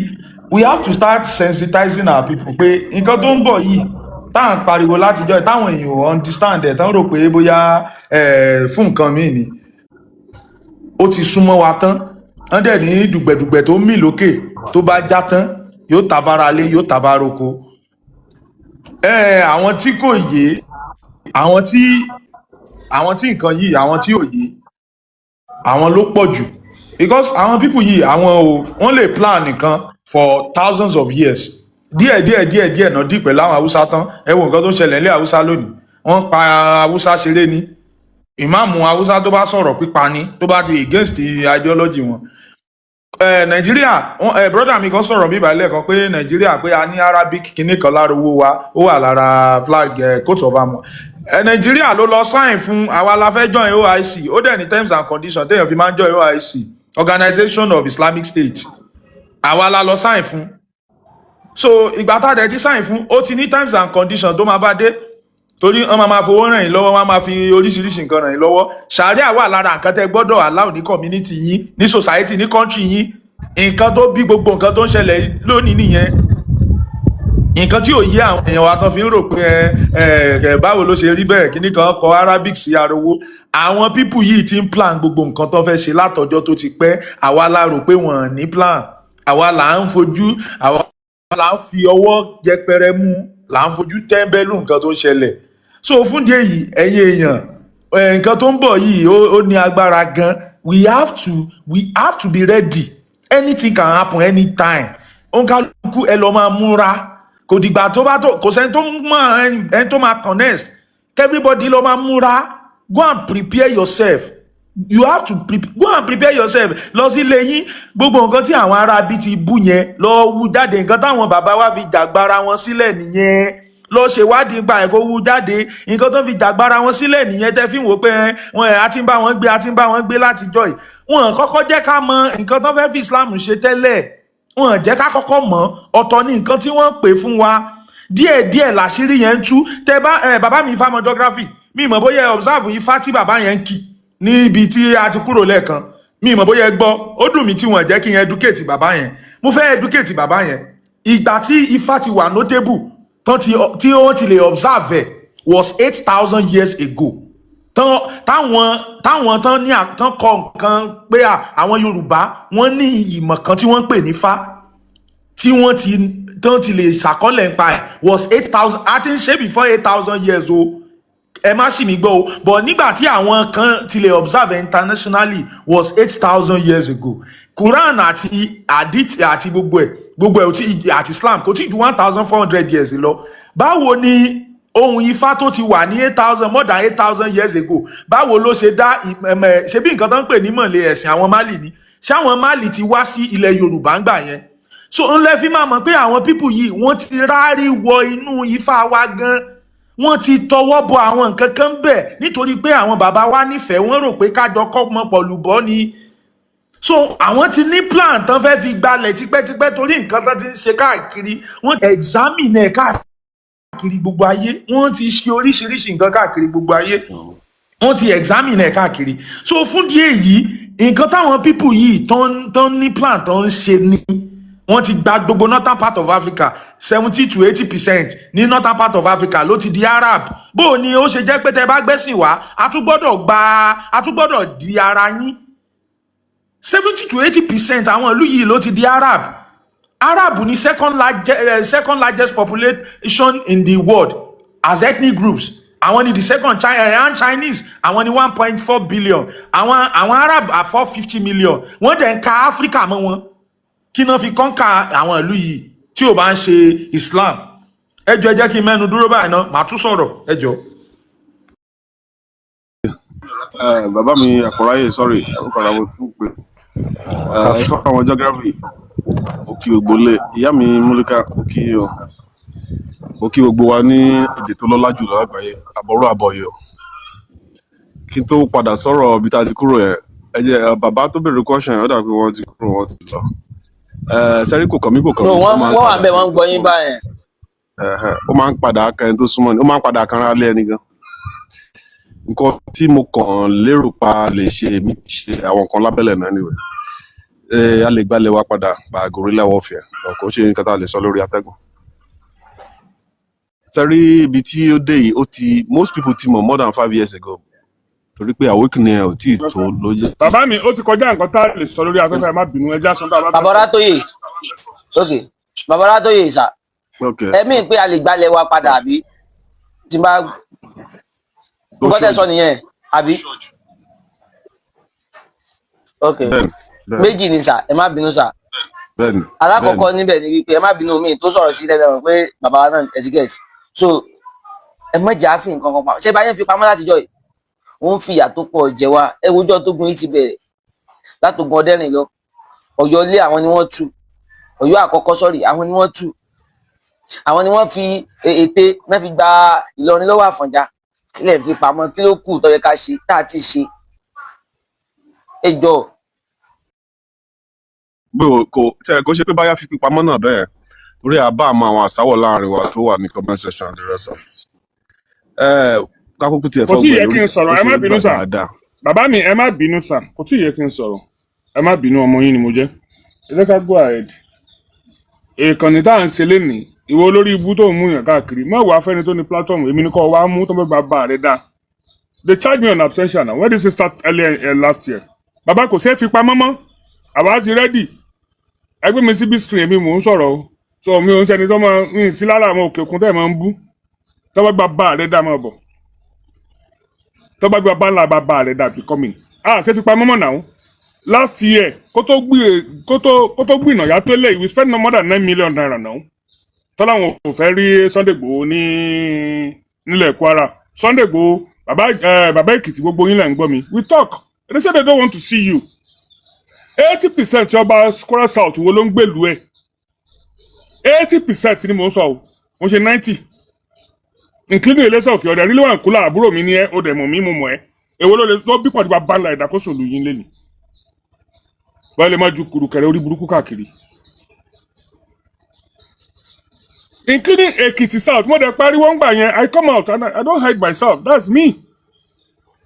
we have to start sensitizing our people pé nǹkan tó ń bọ̀ yìí tá à ń pariwo látijọ́, táwọn èèyàn ò understand ẹ̀, tán rò pé bóyá fún nǹkan míì ni, ó ti súnmọ́ wa tán. Wọ́n dẹ̀ ní dùgbẹ̀dùgbẹ̀ tó mì lókè, tó bá já tán, yóò tabara lé, yóò tabara oko. Àwọn tí kò yé, àwọn tí nǹkan yìí, àwọn tí ò yé, àwọn ló pọ̀ jù, because àwọn people yìí, àwọn ò wọ́n lè plan nǹkan for thousands of years. Díẹ̀ díẹ̀ díẹ̀ díẹ̀ náà dì pẹ̀lú àwọn Haúsá tán. Ẹ wo nǹkan tó ṣẹlẹ̀ ní Haúsá lónìí. Wọ́n pa Haúsá ṣeré ni. Ìmáàmù Haúsá tó bá sọ̀rọ̀, pípa ni, tó bá ti against the ideology wọn. Nàìjíríà, brother mi kan sọ̀rọ̀ bíbá lẹ́ẹ̀kan pé Nàìjíríà, pé a ní Arabic kinní kan lára owó wa, ó wà lára flag, coat of arms. Nàìjíríà ló lọ sign fún. Àwa la fẹ́ join OIC. Ó dẹ̀ ní terms and conditions téèyàn fi máa ń join OIC, Organization of Islamic State. Àwa la lọ sign fún. So ìgbà tá a dẹ̀ ti sign fún, ó ti ní terms and conditions tó máa bá dé, torí wọ́n máa fowó ràn yín lọ́wọ́, wọ́n máa fi oríṣiríṣi nǹkan ràn yín lọ́wọ́. Ṣàríà wà lára nǹkan tẹ́ gbọ́dọ̀ allow ní community yín, ní society, ní country yín. Nǹkan tó bí gbogbo nǹkan tó ń ṣẹlẹ̀ lónìí nìyẹn. Nǹkan tí ò yé àwọn èèyàn wa tán fi ń rò pé ẹ ẹ báwo ló ṣe rí bẹ́ẹ̀, kíní kan kọ Arabic sí arówó. Àwọn people yìí ti ń plan gbogbo nǹkan tó fẹ́ ṣe látọjọ́ tó ti pẹ́. Àwa la rò pé wọ́n ní plan. Àwa là ń fojú, àwa là ń fi ọwọ́ yẹpẹrẹ mú, là ń fojú tẹ́ńbẹ́lú nǹkan tó ń ṣẹlẹ̀. So fún díẹ̀ yìí, ẹ̀yin èèyàn, nǹkan tó ń bọ̀ yìí, ó ní agbára gan. We have to be ready. Anything can happen anytime. Òǹkàlùkù ẹ lọ máa múra. Kò dìgbà tó bá tó, kò sẹ́ni tó mọ̀ ẹni tó máa connect. Everybody lọ máa múra. Go and prepare yourself. You have to go and prepare yourself. Lọ sí ilé yín, gbogbo nǹkan tí àwọn ará bí ti bú yẹn, lọ wú jáde. Nǹkan táwọn bàbá wa fi jàgbára wọn sílẹ̀ nìyẹn. Lọ ṣèwádìí nípa ẹ̀, kó wú jáde. Nǹkan tó fi jàgbára wọn sílẹ̀ nìyẹn. Tẹ́ fi ń wò pé ẹ, wọn ẹ̀ á ti ń bá wọn gbé, á ti ń bá wọn gbé látijọ́ yìí, wọn kọ́kọ́ jẹ́ ká mọ nǹkan tó fẹ́ fi Islam ṣe tẹ́lẹ̀. Wọn jẹ́ ká kọ́kọ́ mọ̀. Ọ̀tọ̀ ní nǹkan tí wọ́n pè fún wa. Díẹ̀díẹ̀ làṣírí yẹn ń tú. Tẹ bá ẹ bàbá mi Ifá mọ geography mi mọ̀, bóyá ẹ observe ifá tí bàbá yẹn ń kì níbi tí a ti kúrò lẹ́ẹ̀kan. Mi mọ̀ bóyá ẹ gbọ́. Ó dùn mí tí wọ́n jẹ́ kí n educate bàbá yẹn. Mo fẹ́ educate bàbá yẹn. Ìgbà tí ifá ti wà notable tán ti tí wọ́n ti lè observe ẹ̀ was 8,000 years ago. Tán táwọn tán ní tán kọ nǹkan pé àwọn Yorùbá, wọ́n ní ìmọ̀ kan tí wọ́n ń pè ní Fá, tí wọ́n ti tán ti lè ṣàkọọ́lẹ̀ nípa ẹ̀ was 8,000. A ti ń ṣe before 8,000 years o. Ẹ má sì mí gbọ́ o, but nígbà tí àwọn kan ti lè observe internationally was 8,000 years ago. Quran àti Hadith àti gbogbo ẹ̀ ò tí, àti Islam kò tí ju 1,400 years lọ. Báwo ni ohun ifá tó ti wà ní 8,000, more than 8,000 years ago, báwo ló ṣe dá ṣe bí nǹkan tó ń pè ní mọ̀lẹ́ ẹ̀sìn àwọn Mali ni? Ṣé àwọn Mali ti wá sí ilẹ̀ Yorùbá ń gbà yẹn? So ńlẹ́ fi máa mọ̀ pé àwọn people yìí, wọ́n ti rárí wọ inú ifá wa gan. Wọ́n ti tọwọ́ bọ àwọn nǹkan kan bẹ̀ nítorí pé àwọn bàbá wa nífẹ̀ẹ́, wọ́n rò pé kájọ kọ́mọ pọ̀lùbọ́ ni. So àwọn ti ní plan tán fẹ́ fi gbalẹ̀ tipẹ́tipẹ́, torí nǹkan tán ti ń ṣe káàkiri, wọ́n examine ẹ̀ káàkiri gbogbo ayé. Wọ́n ti ṣe oríṣiríṣi nǹkan káàkiri gbogbo ayé, wọ́n ti examine ẹ̀ káàkiri. So fún díẹ̀ yìí, nǹkan táwọn people yìí tán ní plan tán ń ṣe ni wọ́n ti gba gbogbo northern part of Africa. 70 to 80% ní northern part of Africa ló ti di Arab. Bó o ní ó ṣe jẹ́ pé tẹ́ bá gbẹ́sìn wá, a tún gbọ́dọ̀ gba, a tún gbọ́dọ̀ di ara yín. 70 to 80% àwọn ìlú yìí ló ti di Arab. Arab ní second largest population in the world as ethnic groups. Àwọn ni the second, China and Chinese. Àwọn ni 1.4 billion. Àwọn Arab are 450 million. Wọ́n dẹ̀ ń ka Africa mọ́ wọn. Kí náà fi conquer àwọn ìlú yìí tí ò bá ń ṣe Islam? Ẹ jọ̀ọ́, ẹ jẹ́ kí n mẹ́nu dúró báyìí náà, màá tún sọ̀rọ̀. Ẹ jọ̀ọ́. Bàbá mi Àkọ́ráyè, sorry, àkọ́kọ́ra mo tún pè ẹ fún àwọn geography. Mo kí gbogbo lé, ìyá mi Múlíkà, mo kí o, mo kí gbogbo wa ní èdè tó lọ́lá jù lọ lágbàáyé. Àbọ̀rọ̀ àbọ̀yọ̀. Kí n tó padà sọ̀rọ̀ ibi tá a ti kúrò yẹn, ẹ jẹ́ bàbá tó béèrè question yẹn, ó dà pé wọ́n ti kúrò, wọ́n ti lọ. Sẹ́rí, kò kàn mí, kò kàn No, mí, ó wọ́n máa ń wọ́n wà padà bẹ́ẹ̀, wọ́n ń gbọ́ yín báyẹn. Ẹ̀hẹ̀, ó máa ń padà kan ẹni tó súnmọ́ ni, ó máa ń padà kanra lé ẹni gan. Nǹkan tí mo kàn lérò pa lè ṣe, èmi ṣe àwọn nǹkan lábẹ́lẹ̀ náà anyway. A lè gbalẹ̀ wa padà by guerrilla warfare, but kò ṣe nǹkan tá a lè sọ lórí atẹ́gùn. Sẹ́rí, ibi tí ó dé yìí, ó ti most people ti mọ̀ more than 5 years ago, torí pé awakening ẹ̀ ò tí ì tó ló jẹ́. Bàbá mi, ó ti kọjá nǹkan tá a lè sọ lórí afẹ́fẹ́. Ẹ má bínú, ẹ já sọ tá a bá Bàbá fẹ́ sọ. Ọlátóyè, ok, Bàbá Ọlátóyè sà. Ẹ̀mí pé a lè gbalẹ̀ wa padà, àbí tí n bá Tó nǹkan tẹ́ ṣojú sọ nìyẹn, àbí? Ok. Bẹ́ẹ̀ni. Méjì ni sà, ẹ má bínú sà. Bẹ́ẹ̀ni. Alákọ̀ọ́kọ́ níbẹ̀ ni wípé, ẹ má bínú mi tó sọ̀rọ̀ sí lẹ́nu pé bàbá wa náà etiquette, so ẹ má jà á fi nǹkan kan pamọ́. Ṣé báyẹn fi pamọ́ látijọ́ yìí, ó ń fi ìyà tó pọ̀ jẹ wá. Ẹ wojọ́ tó gun yìí ti bẹ̀rẹ̀ látògun ọdẹ́rìn lọ. Ọ̀yọ́ ilé, àwọn ni wọ́n tú. Ọ̀yọ́ àkọ́kọ́, sọ́rí, àwọn ni wọ́n tú. Àwọn ni wọ́n fi ète náà fi gba Ìlọrin lọ́wọ́ Àfọ̀njá. Kí lẹ̀ ń fi pamọ́? Kí ló kù tó yẹ ká ṣe tá a ti ṣe? Ẹ jọ̀ọ́. Bí o kò tẹ kó ṣe pé báyà fi pamọ́ náà bẹ́ẹ̀, torí àbá àmọ́ àwọn àsáwọ̀ láàrin wa tó wà ní comment section and the rest of it. Kákókó tiẹ̀ Kò tí ì fọ́gbọ̀n yẹ kí lórí n sọ̀rọ̀. ó Ẹ ṣe má é bínú gbà sà. dáadáa. Bàbá mi, ẹ má bínú sà, kò tí ì yẹ kí n sọ̀rọ̀. Ẹ má bínú, ọmọ yín ni mo jẹ́. Ẹ jẹ́ ká go ahead. Ìkànnì tá à ń ṣe lénìí, ìwọ olórí ibú tó ń mú yàn káàkiri, má wàá fẹ́ni tó ní platform. Èmi ni kò wá mú tó fẹ́ bá rẹ̀ dá. They charge me on absentia now. When this is start earlier last year, bàbá, kò ṣeé fi pamọ́ mọ́. Àwa ti ready. Ẹgbẹ́ mi sí big screen, èmi mò ń sọ̀rọ̀ o. So mi ò ń sẹ́ni tó máa ń sí lára àwọn òkè òkun tẹ́ ẹ̀ máa ń bú. Tó bá gba bá rẹ̀ dá, máa bọ̀. Tó bá gba bá ńlá bá bá rẹ̀ dá, be coming. Ah, ṣe fi pamọ́ mọ́ now. Last year, kó tó gbìnà yá tó lé, we spend no more than ₦9 million now. Tọ́láwọn ò fẹ́ rí Sunday Igboho ní nílẹ̀ Kwara. Sunday Igboho, bàbá ẹ, bàbá Èkìtì, gbogbo yín lẹ̀ ń gbọ́ mi. We talk. They say they don't want to see you. 80% ọba Kwara South wo ló ń gbèlú ẹ̀? 80% ni mò ń sọ o, mo ṣe 90, including Eléṣà Òkè Ọ̀dẹ rílẹ̀ wà kúlà. Àbúrò mi ní ẹ́, ó dẹ̀ mọ̀ mí, mo mọ̀ ẹ́. Èwo ló lè lọ bí pàdé bá ńlá ìdákóso lù yín lẹ́nu báyìí lè má ju kùrùkẹ̀rẹ̀ orí burúkú káàkiri, including Ekiti South. Mo dẹ̀ pariwo ń gbà yẹn. I come out and I don't hide myself. That's me.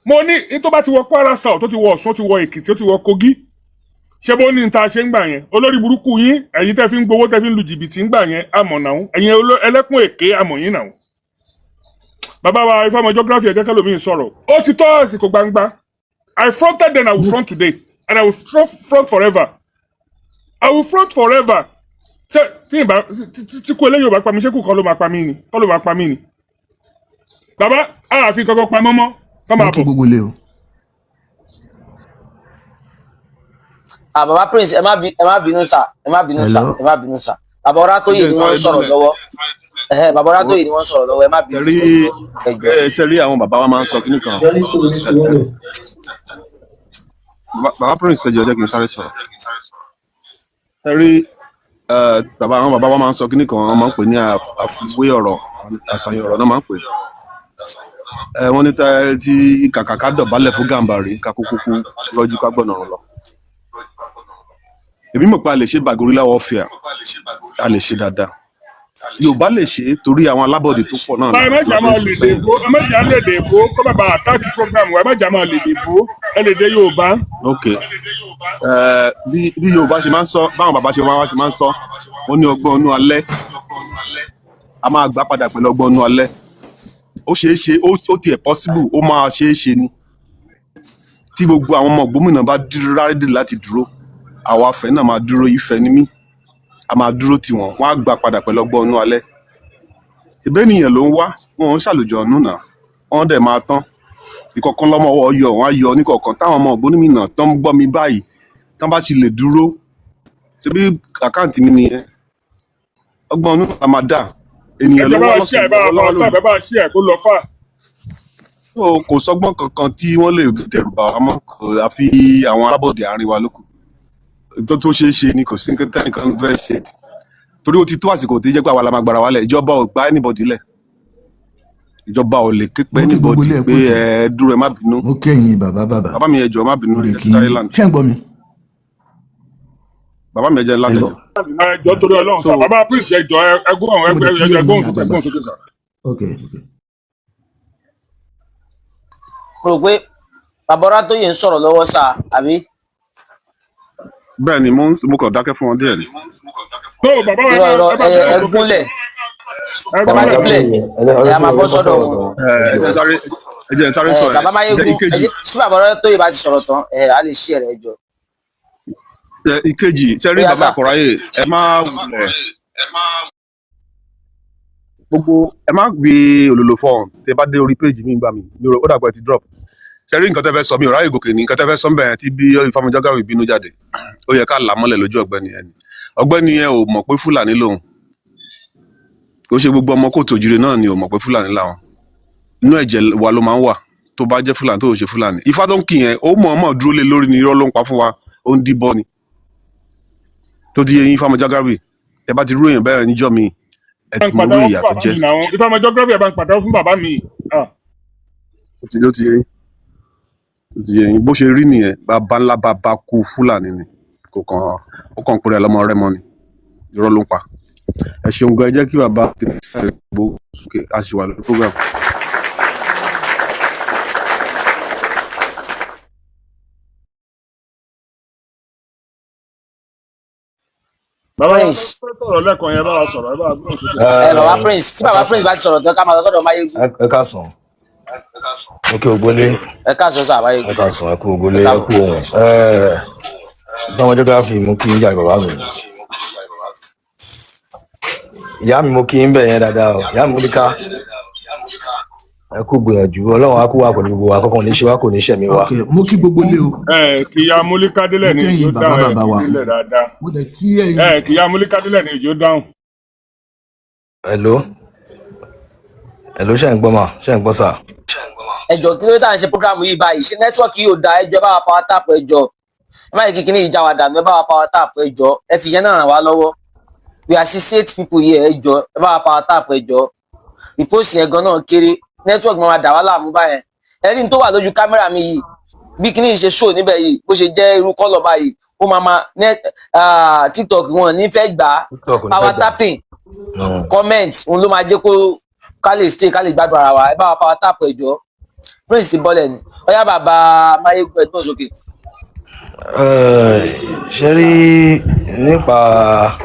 Mo ní ní tó bá ti wọ Kwara South, tó ti wọ Ọ̀ṣun, tó ti wọ Èkìtì, tó ti wọ Kogi, ṣé bó ní ta ṣe ń gbà yẹn? Olórí burúkú yín, ẹ̀yin tẹ́ fi ń gbowó, tẹ́ fi ń lu jìbìtì ń gbà yẹn, àmọ̀ náà ẹ̀yin ẹlẹ́kùn èké, àmọ̀ yín náà. Bàbá wa Ifeanyi Geography, ẹ̀jẹ̀ kẹlòmíì sọ̀rọ̀. Ó ti tọ́ àsìkò gbangba. I fronted then, I will front today and I will front forever. I will front forever. Ṣé tí ìbá tí kú eléyìí ò bá pa mí, ṣé kù kọ́ ló máa pa mí ni? Kọ́ ló máa pa mí ni? Bàbá ààfin kankan pamọ́ mọ́ kọ́ Mo máa kí bọ̀. gbogbo ilé o. Ah, bàbá Prince, ẹ má bínú sà, ẹ má bínú sà. Hello. Ẹ má bínú sà, bàbá Ọlátóyè Ẹ jẹ́ ni n wọ́n sáré ń sọ̀rọ̀ dúnlẹ̀. lọ́wọ́. Ẹhẹ́, bàbá Ọlátóyè ni wọ́n ń sọ̀rọ̀ lọ́wọ́, ẹ má bínú. Rí. Ẹ jọ̀ọ́. Ẹ ṣe rí, àwọn bàbá wa máa ń sọ kíní kan. Bàbá Prince, ẹ jọ̀ọ́, jẹ́ kí n sáré sọ̀rọ̀. Ẹ rí, bàbá, àwọn bàbá wa máa ń sọ kíní kan, wọ́n máa ń pè ní àfiwé ọ̀rọ̀, àṣàyàn ọ̀rọ̀ náà máa ń pè ẹ. Wọ́n ní tí kàkà ká dọ̀bálẹ̀ fún gàǹbàrí, ká kúkú kú rọ́jú ká gbọ̀nà ọ̀run lọ. Èmi mọ̀ pé a lè ṣe guerrilla warfare, a lè ṣe dáadáa. Yorùbá lè ṣe é, torí àwọn alábọ̀dé tó pọ̀ náà Ẹ má la jà ṣe máa ń lè sún sẹ́yìn. dèbò, ẹ má jà lè dèbò kọ́ bàbá attack program wa. Ẹ má jà máa lè dèbò, ẹ lè dé Yorùbá. Ok, bí Yorùbá ṣe máa ń sọ, báwọn bàbá ṣe máa ń sọ, wọ́n ní ọgbọ́n inú alẹ́, a máa gbà padà pẹ̀lú ọgbọ́n inú alẹ́. Ó ṣeé ṣe, ó tiẹ̀ possible, ó máa ṣeé ṣe ni tí gbogbo àwọn ọmọ gómìnà bá dúró rárẹ́dì láti dúró. Àwa afẹ́ náà máa dúró, ìfẹ́ ní mí, a máa dúró tiwọn, wọ́n á gbà padà pẹ̀lú ọgbọ́n inú alẹ́. Ìbẹ́nìyàn ló ń wá wọn, ń ṣàlùjọ ọ̀nù náà, wọ́n dẹ̀ máa tán ìkọ̀kan lọ́mọ ọwọ́ yọ, wọ́n á yọ oníkọ̀ọ̀kan. Táwọn ọmọ gómìnà tó ń gbọ́ mi báyìí, tán bá ti lè dúró, ṣebí account mi nìyẹn, ọgbọ́n ọdún la máa dà. Ènìyàn Ẹ ló jẹ́ bá wá wa ṣí ẹ lọ́sàn-án bá wa lọ́wọ́ pa lóru. ẹ bá wa ṣí ẹ kó lọ fà. So, kò sọ́gbọ́n kankan tí wọ́n lè dẹ̀rù bà wá mọ́, àfi àwọn alábọ̀dé àárín wa lókù tó ṣeé ṣe ni. Kò sí nǹkan tẹ́nìkan fẹ́ ṣe, torí ó ti tó àsìkò tí jẹ́ pé àwa la máa gbára wálẹ̀. Ìjọba ò gbá anybody lẹ̀, ìjọba ò lè ké pé Mo kí gbogbo anybody ilé, ẹ kú pé ètò. ẹ dúró, ẹ má bínú. Mo kí ẹ̀yin bàbá bàbá. Bàbá mi, ẹ jọ̀ọ́, má bínú. Mo Ẹ rè jẹ́ kí sáré land. ṣé ń gbọ́ mi? Bàbá mi, ẹ jẹ́ land. Ẹ Hello. jọ̀ọ́. Ẹ jọ, torí Ọlọ́run So sà, bàbá Prince, ẹ jọ, ẹ gbóhùn Mo lè kí ẹ ẹ̀yin gbóhùn sókè, àgbààgbà. gbóhùn sókè sà. Ok. Mo rò pé bàbá Ọlátóyè ń sọ̀rọ̀ lọ́wọ́ sà, àbí? Bẹ́ẹ̀ ni, mo kàn dákẹ́ fún wọn díẹ̀ ni. No, bàbá wa, ẹ Irọ́, bá irọ́. ẹ bá Ẹ gbóhùn sókè. gúnlẹ̀. Ẹ Ẹ bá ti gúnlẹ̀. play, ẹ a máa bọ́ sọ́dọ̀ wọn. Ẹ jẹ́ sáré, ẹ jẹ́ sáré Ẹ sọ ẹ bàbá Máyégún, ẹ ìkejì. jẹ́ sí bàbá Ọlátóyè bá ti sọ̀rọ̀ tán, ẹ á lè ṣí ẹ rẹ jọ. Ẹ, ìkejì, ṣe Ó rí yá bàbá sà. Àkọ́ráyè, ẹ má wulẹ̀ gbogbo, ẹ má gbé òlòlò fọhùn. Tẹ bá dé orí péjì mi gbà mí mi ò, ó dàgbà ẹ ti drop. Ṣe rí nǹkan tẹ fẹ́ sọ, mi ò ráyè gòkè ní nǹkan tẹ fẹ́ sọ bẹ́ẹ̀ tí bí Ifeanyi ìbínú jáde, ó yẹ ká là á mọ́lẹ̀ lójú ọ̀gbẹ́ni yẹn ni. Ọ̀gbẹ́ni yẹn ò mọ̀ pé Fúlàní lòun. Kò ṣe gbogbo ọmọ kóòtù òjìrè náà ni ò mọ̀ pé Fúlàní làwọn. Inú ẹ̀jẹ̀ wa ló máa ń wà. Tó bá jẹ́ Fúlàní, tó ò ṣe Fúlàní, ifá tó ń kì yẹn, ó mọ̀ọ́mọ̀ dúró lé lórí ni. Irọ́ ló ń pa fún wa, ó ń díbọ́ ni. Tó ti yẹ yín, Ifeanyi Geography, ẹ bá ti rú èèyàn bẹ́ẹ̀ níjọ́ mi, ẹ Ẹ bá ti ń mọ irú pàtẹ́wọ́ ìyà fún tó bàbá jẹ́. mi náà. Ifeanyi Geography, ẹ bá ń pàtẹ́wọ́ fún bàbá mi. Ah. Ó ti yé yín, ó ti yé yín. Bó ṣe rí nìyẹn. Bàbá ńlá bàbá kú Fúlàní ni. Kò kàn, ó kàn péré lọmọ rẹmọ ni, irọ́ ló ń pa. Ẹ ṣeun gan. Ẹ jẹ́ kí bàbá kìnìún gbó sókè, a sì wà lórí program. Bàbá wa tó Prince. fẹ́ sọ̀rọ̀ lẹ́ẹ̀kan yẹn, bá wa sọ̀rọ̀, ẹ bá wa gbóhùn sókè. Ẹ bàbá Prince, tí Ẹ bàbá káàsán. Prince bá ti sọ̀rọ̀ tán, ká máa lọ sọ́dọ̀ Máyégún. Ẹ káàsán, mo kí ògbólé. Ẹ káàsán sà, Ẹ Máyégún. káàsán, ẹ kú Ẹ ògbólé, ẹ káàbọ̀. kú ohun. Báwọn geography, mo kí yàrá bàbá mi, ìyá mi, mo kí ń bẹ̀ yẹn dáadáa o. Ìyá mi Múlíká, ẹ kú gbìyànjú. Ọlọ́run á kú wà pẹ̀lú gbogbo wa, kọ́kàn ní ṣe wá, kò ní ṣẹ̀mí wa. Ok, mo kí gbogbo ilé o. Ẹ kìyà Múlíkádélẹ̀ Mo ní kí ìjó ẹ̀yin bàbá dáhùn, ẹ bàbá kì wa. délẹ̀ dáadáa. Mo dẹ̀ kí ẹ̀yin. Ẹ kìyà Múlíkádélẹ̀ ní ìjó dáhùn. Hello, hello, ṣé ń gbọ́ mà? Ṣé ń gbọ́ sà? Ẹjọ, kí ló dé tá à ń ṣe program yìí báyìí? Ṣé network yìí ò dáa? Ẹjọ, ẹ bá wa power tap. Ẹjọ, ẹ má yẹ kí kíní yìí já wa dànù. Ẹ bá wa power tap. Ẹjọ, ẹ fi yẹn náà ràn wá lọ́wọ́. We are 68 people here. Ẹjọ, ẹ bá wa power tap. Ẹjọ, repost yẹn gan náà kéré. Network máa dà wá láàmú báyẹn. Ẹ rí n tó wà lójú camera mi yìí, bí kíní yìí ṣe show níbẹ̀ yìí, bó ṣe jẹ́ irú colour báyìí, ó máa ma net TikTok wọn ní fẹ́ gbà á. TikTok ò ní fẹ́ Power gbà. tapping, comment, òun ló máa jẹ́ kó ká lè stay, ká lè gbádùn ara wa. Ẹ bá wa power tap, ẹ jọ̀ọ́. Prince ti bọ́lẹ̀ ni. Ọyá, bàbá Máyégún, ẹgbọ́n sókè. Ṣe rí nípa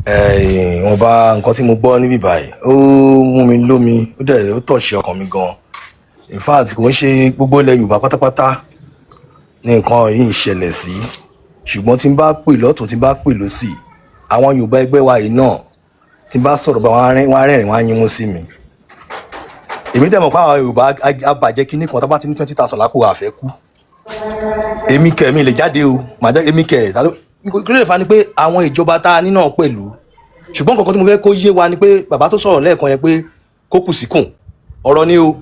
ìwọ̀nba nǹkan tí mo gbọ́ níbí báyìí, ó mú mi lómi, ó dẹ̀ ó tọ̀ṣe ọkàn mi gan. In fact, kò ń ṣe gbogbo ilẹ̀ Yorùbá pátápátá ní nǹkan yìí ń ṣẹlẹ̀ sí, ṣùgbọ́n tí n bá pè lọ́tún, tí n bá pè lọ́sì, àwọn Yorùbá ẹgbẹ́ wa yìí náà, tí n bá sọ̀rọ̀ bá wọn á rẹ́rìn, wọn á yín mú sí mi. Èmi dẹ̀ mọ̀ pé àwọn Yorùbá abàjẹ́ kínní kan, tá bá ti ní 20,000 lápò, àfẹ́ kú. Èmi kẹ̀, mi lè jáde o, màá jẹ́ èmi kẹ̀. Ta ló kí ló lè fa ni pé àwọn ìjọba tá a ní náà pẹ̀lú. Ṣùgbọ́n nǹkan kan tí mo fẹ́ kó yé wa ni pé bàbá tó sọ̀rọ̀ lẹ́ẹ̀kan yẹn pé kó kù síkùn ọ̀rọ̀ ni o.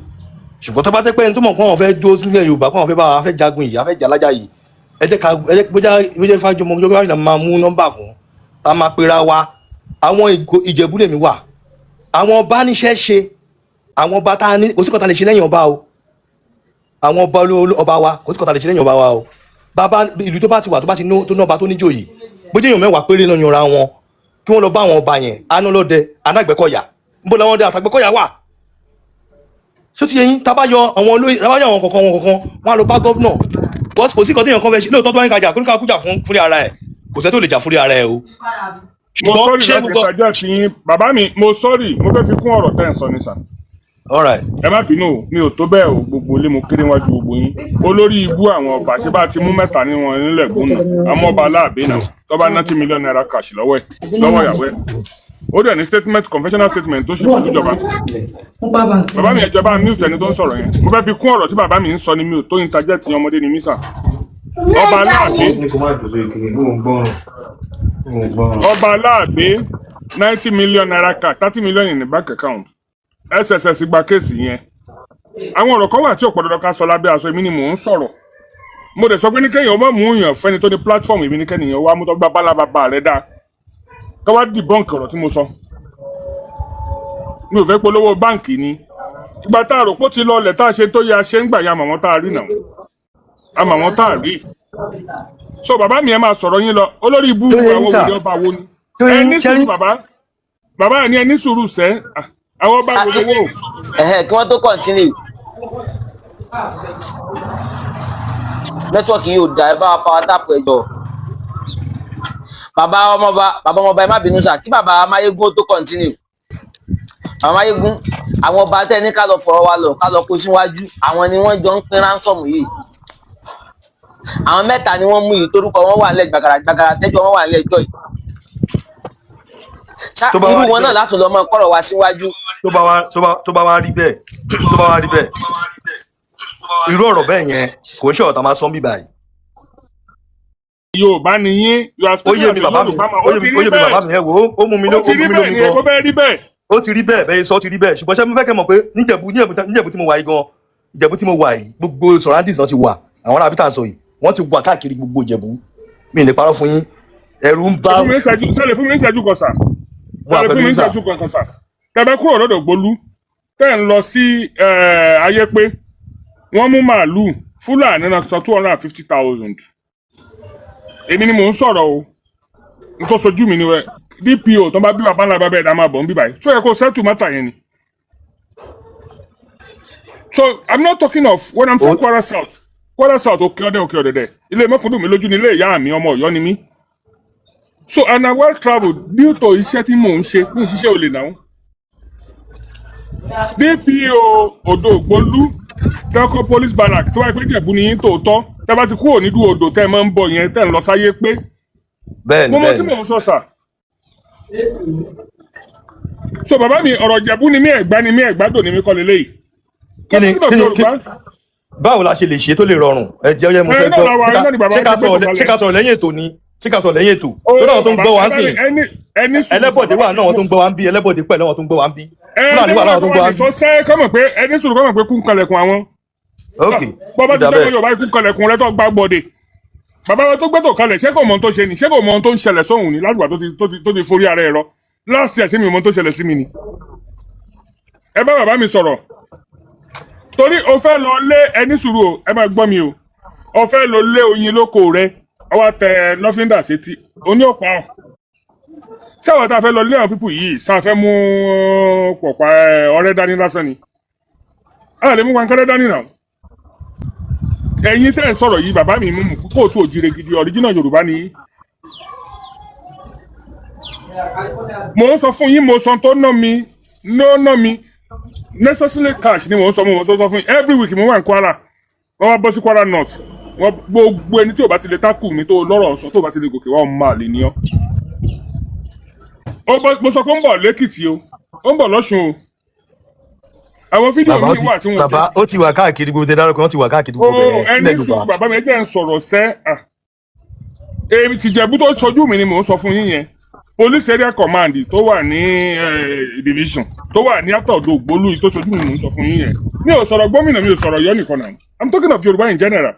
Ṣùgbọ́n tó bá tẹ́ pé ẹni tó mọ̀ pé wọ́n fẹ́ dúró sílẹ̀ Yorùbá, pé wọ́n fẹ́ bá wa fẹ́ jagun yìí, a fẹ́ jà lájà yìí, ẹ jẹ́ ká ẹ jẹ́ bójá fájọmọ bójá máa mú nọ́mbà fún tá a máa pera wa. Àwọn Ìjẹ̀bú lèmi wà, àwọn ọba níṣẹ́ ṣe, àwọn ọba tá a ní, kò sí kan tá a lè ṣe lẹ́yìn ọba o. Àwọn ọba ọba wa, kò sí kan tá a lè ṣe lẹ́yìn ọba wa o. Bàbá ìlú tó bá ti wà, tó bá ti tó ní ọba, tó níjòyè, bójú èèyàn 10 péré náà yanra wọn, kí wọ́n lọ bá àwọn ọba yẹn anúlọ́dẹ anágbẹ́kọ̀yà níbo làwọn ọdẹ àtàgbẹ́kọ̀yà wà? Ṣó ti yẹ yín? Tá bá yọ àwọn olóyè, tá bá yọ àwọn kọ̀ọ̀kan wọn kọ̀ọ̀kan, wọn á lọ bá governor. Kò sí kan téèyàn kan fẹ́ ṣe lóòótọ́. Tó bá ń kájà kó ní ká kújà fún fúnra ara ẹ̀, kò sẹ́ tó lè jà fúnra ara ẹ̀ o. Mo Ṣùgbọ́n sorry ṣé láti gbogbo ṣàjọ tí yín, bàbá mi. Mo sorry, mo fẹ́ fi kún ọ̀rọ̀ tẹ́ ẹ̀ ń sọ ní sà. All right. Ẹ má bínú o, mi ò tó bẹ́ẹ̀ o. Gbogbo ilé, mo kéré wájú gbogbo yín. Olórí ibú àwọn ọba, ṣé bá ti mú mẹ́ta ní wọn nílẹ̀ gbóná, àmọ́ ọba aláàbẹ̀ náà tó bá 90 million naira cash lọ́wọ́ ẹ̀, lọ́wọ́ ìyàwó ẹ̀, ó dẹ̀ ní statement, confessional statement tó ṣe fún ìjọba. Bàbá mi, ẹjọba mute ẹni tó ń sọ̀rọ̀ yẹn. Mo fẹ́ fi kún ọ̀rọ̀ tí bàbá mi ń sọ ni. Mi ò tó interject yẹn, ọmọdé ni mí sà. Ọba aláàbẹ̀, ọba aláàbẹ̀, ₦90 million cash, 30 million in the bank account. SSS gba case yẹn. Àwọn ọ̀rọ̀ kan wà tí ò pọ̀ dandan ká sọ lábẹ́ aṣọ. Èmi ni mò ń sọ̀rọ̀, mo dẹ̀ sọ pé ní kéèyàn má mú yàn fẹ́ni tó ní platform. Èmi ní kẹ́nìyàn wá mú tó gbá bálá bàbá rẹ̀ dáa, ká wá debunk ọ̀rọ̀ tí mo sọ. Mi ò fẹ́ polówó báǹkì ni. Ìgbà tá a rò pé ó ti lọlẹ̀, tá a ṣe tó yẹ a ṣe ń gbà ya màmọ́ tá a rí náà, a màmọ́ tá a rí. So bàbá mi, ẹ máa sọ̀rọ̀ yín lọ. Olórí ibú Tó yẹ yín àwọn sà. òwúrọ̀ ọba wo ni Tó yẹ ẹ yín ní ṣẹ́rí. sùúrù. Bàbá, bàbá ẹ ní, ẹ ní sùúrù sẹ́. Ah, àwọn ọba gbogbo wo. Ẹ̀hẹ́, kí wọ́n tó continue, network yìí ò dá. Ẹ bá wa power tap, ẹ jọ̀ọ́. Bàbá ọmọọba, bàbá ọmọọba, ẹ má bínú sà. Kí bàbá Máyégún ó tó continue, bàbá Máyégún, àwọn ọba tẹ ní ká lọ fọ̀rọ̀ wa lọ, ká lọ kó síwájú, àwọn ni wọ́n jọ ń pín ransom yìí. Àwọn mẹ́ta ni wọ́n mú yìí, torúkọ wọn wà nílẹ̀ gbàgàrà gbàgàrà, tẹ́jọ́ wọn wà nílẹ̀ ẹjọ́ yìí. Ṣá Tó bá irú wá rí wọn náà bẹ́ẹ̀ látún lọ mọ kọ́rọ̀ wá síwájú. Tó bá wá rí bẹ́ẹ̀, irú ọ̀rọ̀ bẹ́ẹ̀ yẹn kò ń ṣe ọ̀rọ̀ tá a máa sọ ń bí báyìí. Yorùbá ni yín, you are Ó speaking yé as mi, a bàbá mi. Yorùbá man. Ó Ó yé ti mi, ó rí yé mi, bàbá bẹ́ẹ̀. mi. Ẹ wò ó, ó mú mi Ó ló ti ó mú rí mi bẹ́ẹ̀ lómi ni gan. ó fẹ́ rí bẹ́ẹ̀. Ó ti rí bẹ́ẹ̀, bẹ́ẹ̀ sọ, ó ti rí bẹ́ẹ̀. Ṣùgbọ́n ṣé mo fẹ́ kẹ́ mọ̀ pé níjẹ̀bú tí mo wà yìí gan, Ìjẹ̀bú tí mo wà yìí, gbogbo surroundings náà ti wà. Àwọn arábí tá à ń sọ yìí, wọ́n ti wà káàkiri gbogbo Ìjẹ̀bú. Mi ì lè parọ́ fún yín, ẹ̀rù ń bá Ẹ fún mi ní ìṣẹ́jú sẹ́lẹ̀, fún mi ní ìṣẹ́jú kan sà. Wà Sẹ́lẹ̀, fún pẹ̀lú mi ní yín sà. ìṣẹ́jú kan sà. Tẹ́bẹ́ kúrò lọ́dọ̀ Gbolú, tẹ́ ń lọ sí ayé pé wọ́n mú màálùú Fúlàní náà sọ 250,000. Èmi ni mò ń sọ̀rọ̀ o, n tó sojú mi ni wẹ́. DPO tó ń bá bí bàbá ńlá bàbá ẹ̀dá máa bọ̀ ń bí báyìí, so yẹ kó settle matter yẹn ni. So I'm not talking of when I'm from Kwara South. Kwara South, Òkè Ọdẹ, Òkè Ọ̀dẹ̀dẹ̀, ilé mọ́kàndùn mi lójú ni ilé ìyá mi. Ọmọ Ọ̀yọ́ ni mí. So and I well travelled due to iṣẹ́ tí mò ń ṣe ní ìṣiṣẹ́ olè náà. DPO Odò Ògbólú, tẹ́kọ̀ police barrack tó wáyé pé Jẹ̀bú ni yín tòótọ́, tẹ́ bá ti kúrò nídùú odò tẹ́ ẹ máa ń bọ̀ yẹn, tẹ́ ń lọ sáyé pé Bẹ́ẹ̀ ni. Mo mọ Bẹ́ẹ̀ tí ni. mò ń sọ sà. So bàbá mi, ọ̀rọ̀ Ìjẹ̀bú ni mí, Ẹ̀gbá ni mí, Ẹ̀gbádò ni mí kọ́ leléyìí. Kí ni Kọ́ńtínọ̀ kí ni Yorùbá. Báwo la ṣe lè ṣe tó lè rọrùn? Ẹ jẹ́ ó yẹ mo Ẹ fẹ́ náà gbọ́. la wà, náà ni bàbá Ṣé ká wa ti gbé sọ̀rọ̀ tó ṣé ká kalẹ̀. sọ̀rọ̀ lẹ́yìn ètò ni? Ṣé ká sọ̀rọ̀ lẹ́yìn ètò? Ó Tó náà tó ń bàbá gbọ́ wá ẹ ń bá sìn mi ẹni sùúrù sà. Ẹlẹ́bọ̀dé Bàbá wà náà, wọ́n tó ń gbọ́ wá ń bí. Ẹlẹ́bọ̀dé pẹ̀lú àwọn tó ń gbọ́ wá ń bí. Ẹ Fúlàní ní wà wọn náà tó kọ́ ń gbọ́ wá wá ní ń sọ bí. sẹ́ kọ́mọ̀ pé ẹni sùúrù, kọ́mọ̀ pé kún kalẹ̀kùn àwọn. Ok. Bọ́bá Ó ti dà jẹ́ pé bẹ́ẹ̀. Yorùbá ikú kalẹ̀kùn rẹ tó gbá gbọ́dẹ. Bàbá wa tó gbẹ́tò kalẹ̀, ṣé kò mọ ohun tó ṣe ni? Ṣé kò mọ ohun tó ń ṣẹlẹ̀ sóhun ni látìgbà tó ti forí ara ẹ̀ rọ láti ẹ̀? Ṣé mi ò mọ ohun tó ṣẹlẹ̀ sí mi ni? Ẹ bá bàbá mi sọ̀rọ̀, torí o fẹ́ lọ lé ẹni sùúrù o. Ẹ máa gbọ́ mi o. O fẹ́ lọ lé oyin lóko rẹ, ọwọ́ tẹ lọ́fíńdà sétí oní ọ̀pá ọ̀. Sáwọn tá a fẹ́ lọ lé àwọn people yìí, sáà fẹ́ mú pọ̀pá ọ̀rẹ́ dání lásán ni? A lè mú pankẹ́rẹ́ dání náà. Ẹ̀yin tẹ́ ẹ̀ sọ̀rọ̀ yìí, bàbá mi mú mú kóòtù òjìrè gidi, original Yorùbá ni. Mo ń sọ fún yín, mo sọ tó ná mi, ló ná mi necessarily cash ni. Mo ń sọ, mo sọ fún yín, every week mo wà ní Kwara. Wọ́n wá bọ́ sí Kwara North, wọ́n gbogbo ẹni tí ò bá ti lè tákù mi tó lọ́rọ̀ sọ, tó bá ti lè gòkè wá, ọmọ àlè ni ọ́. Ó bọ́, mo sọ pé ó ń bọ̀ lẹ́kìtì o, ó ń bọ̀ lọ́sùn o. Àwọn fídíò Bàbá, ó míì ti wà tí wọ́n bàbá, ó ti wà káàkiri gbogbo tẹ dárúkọ, wọn ti wà káàkiri o gbogbo bẹ́ẹ̀ ẹni nílẹ̀ sùn. Yorùbá. Bàbá mi, ẹ jẹ́ ń sọ̀rọ̀ sẹ́. Ah, èmi tìjẹ̀bú tó sọjú mi ni mò ń sọ fún yín yẹn. Police area command tó wà ní division tó wà ní after Odò Ògbólú yìí tó sọjú mi ni mò ń sọ fún yín yẹn. Mi ò sọ̀rọ̀ gómìnà, mi ò sọ̀rọ̀ Ọ̀yọ́ nìkan náà. I'm talking of Yorùbá in general.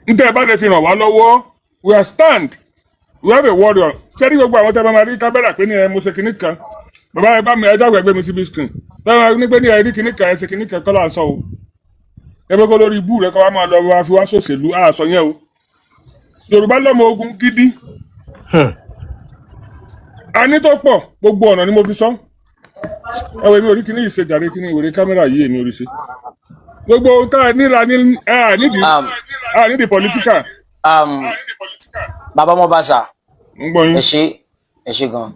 N tẹ́ ẹ bá lè fi ràn wá lọ́wọ́, we are stand, we have a warrior. Ṣé ní gbogbo àwọn tẹ́ bá máa rí kámẹ́rà pé ní ẹ mo ṣe kinní kan, bàbá, ẹ bá mi, ẹ dágbà ẹgbẹ́ mi síbi screen tẹ́ ẹ ní pé ní ẹ rí kinní kan, ẹ ṣe kinní kan kọ́ là ń sọ o. Ẹ bẹ́ kó lórí ibú rẹ kọ́ wa máa lọ wá fi wá ṣòṣèlú àṣọ yẹn o. Yorùbá lọ́mọ ogun gidi a ní tó pọ̀. Gbogbo ọ̀nà ni mo fi sọ. Ẹ wo, èmi ò rí kinní yìí ṣe jàre. Kinní ìwé kámẹ́rà yìí, èmi ò rí ṣe. Gbogbo ohun tá a níra ní a nídìí a nídìí political. Bàbá Mobasa. Ń gbọ́ yín. Ẹ ṣé, ẹ ṣé gan.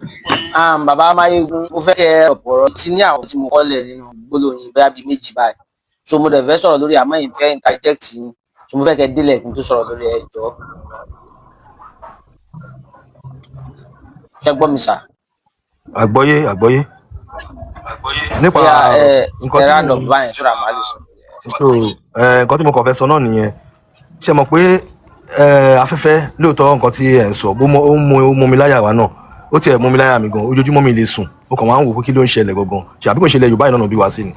Bàbá Máyégún, mo fẹ́ kẹ́ ọ̀pọ̀ ọ̀rọ̀ tí ní àwọn tí mo kọ́lẹ̀ nínú gbólóhùn yín bóyá bíi méjì báyìí, so mo dẹ̀ fẹ́ sọ̀rọ̀ lórí, àmọ́ yìí fẹ́ interject yín, so mo fẹ́ kẹ́ délẹ̀ kí n tó sọ̀rọ̀ lórí. Ẹ jọ̀ọ́, ṣé gbọ́ mi sà? Àgbọ́yé, àgbọ́yé nípa Bóyá ẹ nǹkan ẹ tí round up báyẹn sódà máa lè sọ. So nǹkan tí mo kàn fẹ́ sọ náà nìyẹn. Ṣe mọ̀ pé afẹ́fẹ́ lóòótọ́, nǹkan tí ẹ̀ ń sọ bó mọ ó mú mi láyà wá náà, ó tiẹ̀ mú mi láyà mi gan. Ojoojúmọ́ mi lè sùn, ó kàn máa ń wò pé kí ló ń ṣẹlẹ̀ gangan, ṣe àbí kò ń ṣẹlẹ̀? Yorùbá yìí náà bí wá sí ni,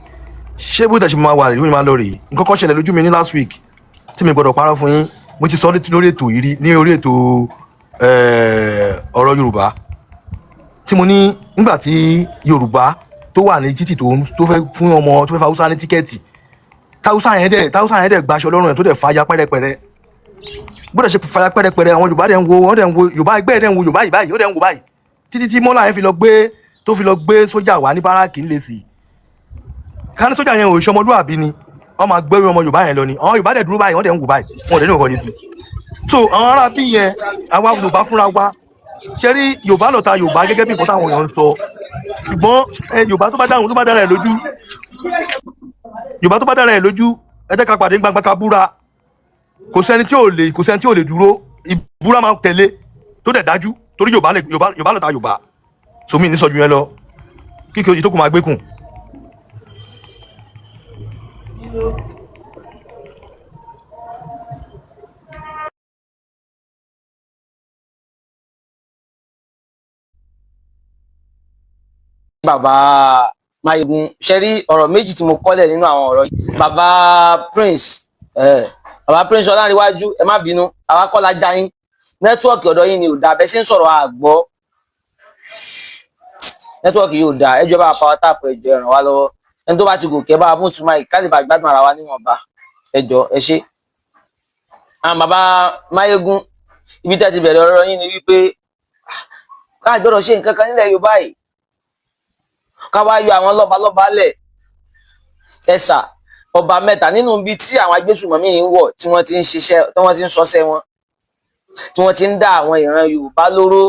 ṣé bó tẹ̀ ṣe máa wà rí máa lọ rèé? Nǹkan kan ṣẹlẹ̀ lójú mi ní last week tí mi gbọ́dọ̀ parọ́ fún yín. Mo ti sọ lórí ètò yìí rí, ní orí ètò ọ̀rọ̀ Yorùbá tí mo ní, nígbà tí Yorùbá tó wà ní títì tó fẹ́ fún ọmọ tó fẹ́ fa Haúsá ní ticket, táwùsá yẹn dẹ̀ gbaṣọ lọ́rùn ẹ̀, tó dẹ̀ fàya pẹ́rẹpẹ̀rẹ. Bó dẹ̀ ṣe fàya pẹ́rẹpẹ̀rẹ, àwọn Yorùbá dẹ̀ ń wo, wọ́n dẹ̀ ń wo Yorùbá ẹgbẹ́ ẹ̀ dẹ̀ ń wo Yorùbá yìí báyìí, ó dẹ̀ ń wo báyìí títí tí mọ́lá yẹn fi lọ gbé, tó fi lọ gbé sójà wá ní báràkì ńlẹ̀ sí i. Ká ní sójà yẹn ò ṣọmọlúàbí ni, wọ́n máa gbẹ́rù ọmọ Yorùbá yẹn lọ ni. Àwọn Yorùbá dẹ̀ dúró báyìí, wọ́n dẹ̀ ń wò báyìí, wọn ò dẹ̀ ní òkò ní tu. So àwọn ará bí yẹn, àwa Yorùbá fúnra wa, ṣe rí Yorùbá lọ́ta Yorùbá gẹ́gẹ́ bí nǹkan táwọn èèyàn ń sọ. Ṣùgbọ́n ẹ Yorùbá tó bá dáhùn, tó bá dára ẹ̀ lójú, Yorùbá tó bá dára ẹ̀ lójú, ẹ jẹ́ ká pàdé gbangba ká búra. Kò sẹ́ni tí ò lè, kò sẹ́ni tí ò lè dúró. Ìbúra máa tẹ̀lé tó dẹ̀ dájú, torí Yorùbá lè Yorùbá, Yorùbá lọ́ta Yorùbá. Somi ní sọ́jú yẹn lọ kíkẹ́ ìtókù máa gbékùn. Bàbá Máyégún, ṣe rí ọ̀rọ̀ méjì tí mo kọ́lẹ̀ nínú àwọn ọ̀rọ̀ yìí. Bàbá Prince, bàbá Prince Ọlárìnwájú, ẹ má bínú, àwa kọ́ la já yín. Network ọ̀dọ̀ yín ni ò dáa. Bẹ́ẹ̀ ṣe ń sọ̀rọ̀ àgbọ́. Network yìí ò dáa. Ẹ jọ̀ọ́, bá power tap, ẹ jọ̀ọ́, ẹ ràn wá lọ́wọ́. Ẹni tó bá ti gòkè, bá mú túmọ̀ yìí ká lè bá gbádùn ara wa níwọ̀nba. Ẹ jọ̀ọ́, ẹ ṣé. Àwọn bàbá Máyégún, ibi tẹ́ ti bẹ̀rẹ̀ ọ̀rọ̀ yín ni wípé ká gbọ́dọ̀ ṣe nǹkan kan nílẹ̀ Yorùbá yìí, ká wá yọ àwọn lọ́balọ́ba lẹ̀. Ẹ̀sà ọba mẹ́ta nínú ibi tí àwọn agbésùmọ̀mí yìí ń wọ̀, tí wọ́n ti ń ṣiṣẹ́, tí wọ́n ti ń ṣọṣẹ́ wọn, tí wọ́n ti ń dá àwọn ìran Yorùbá lóró,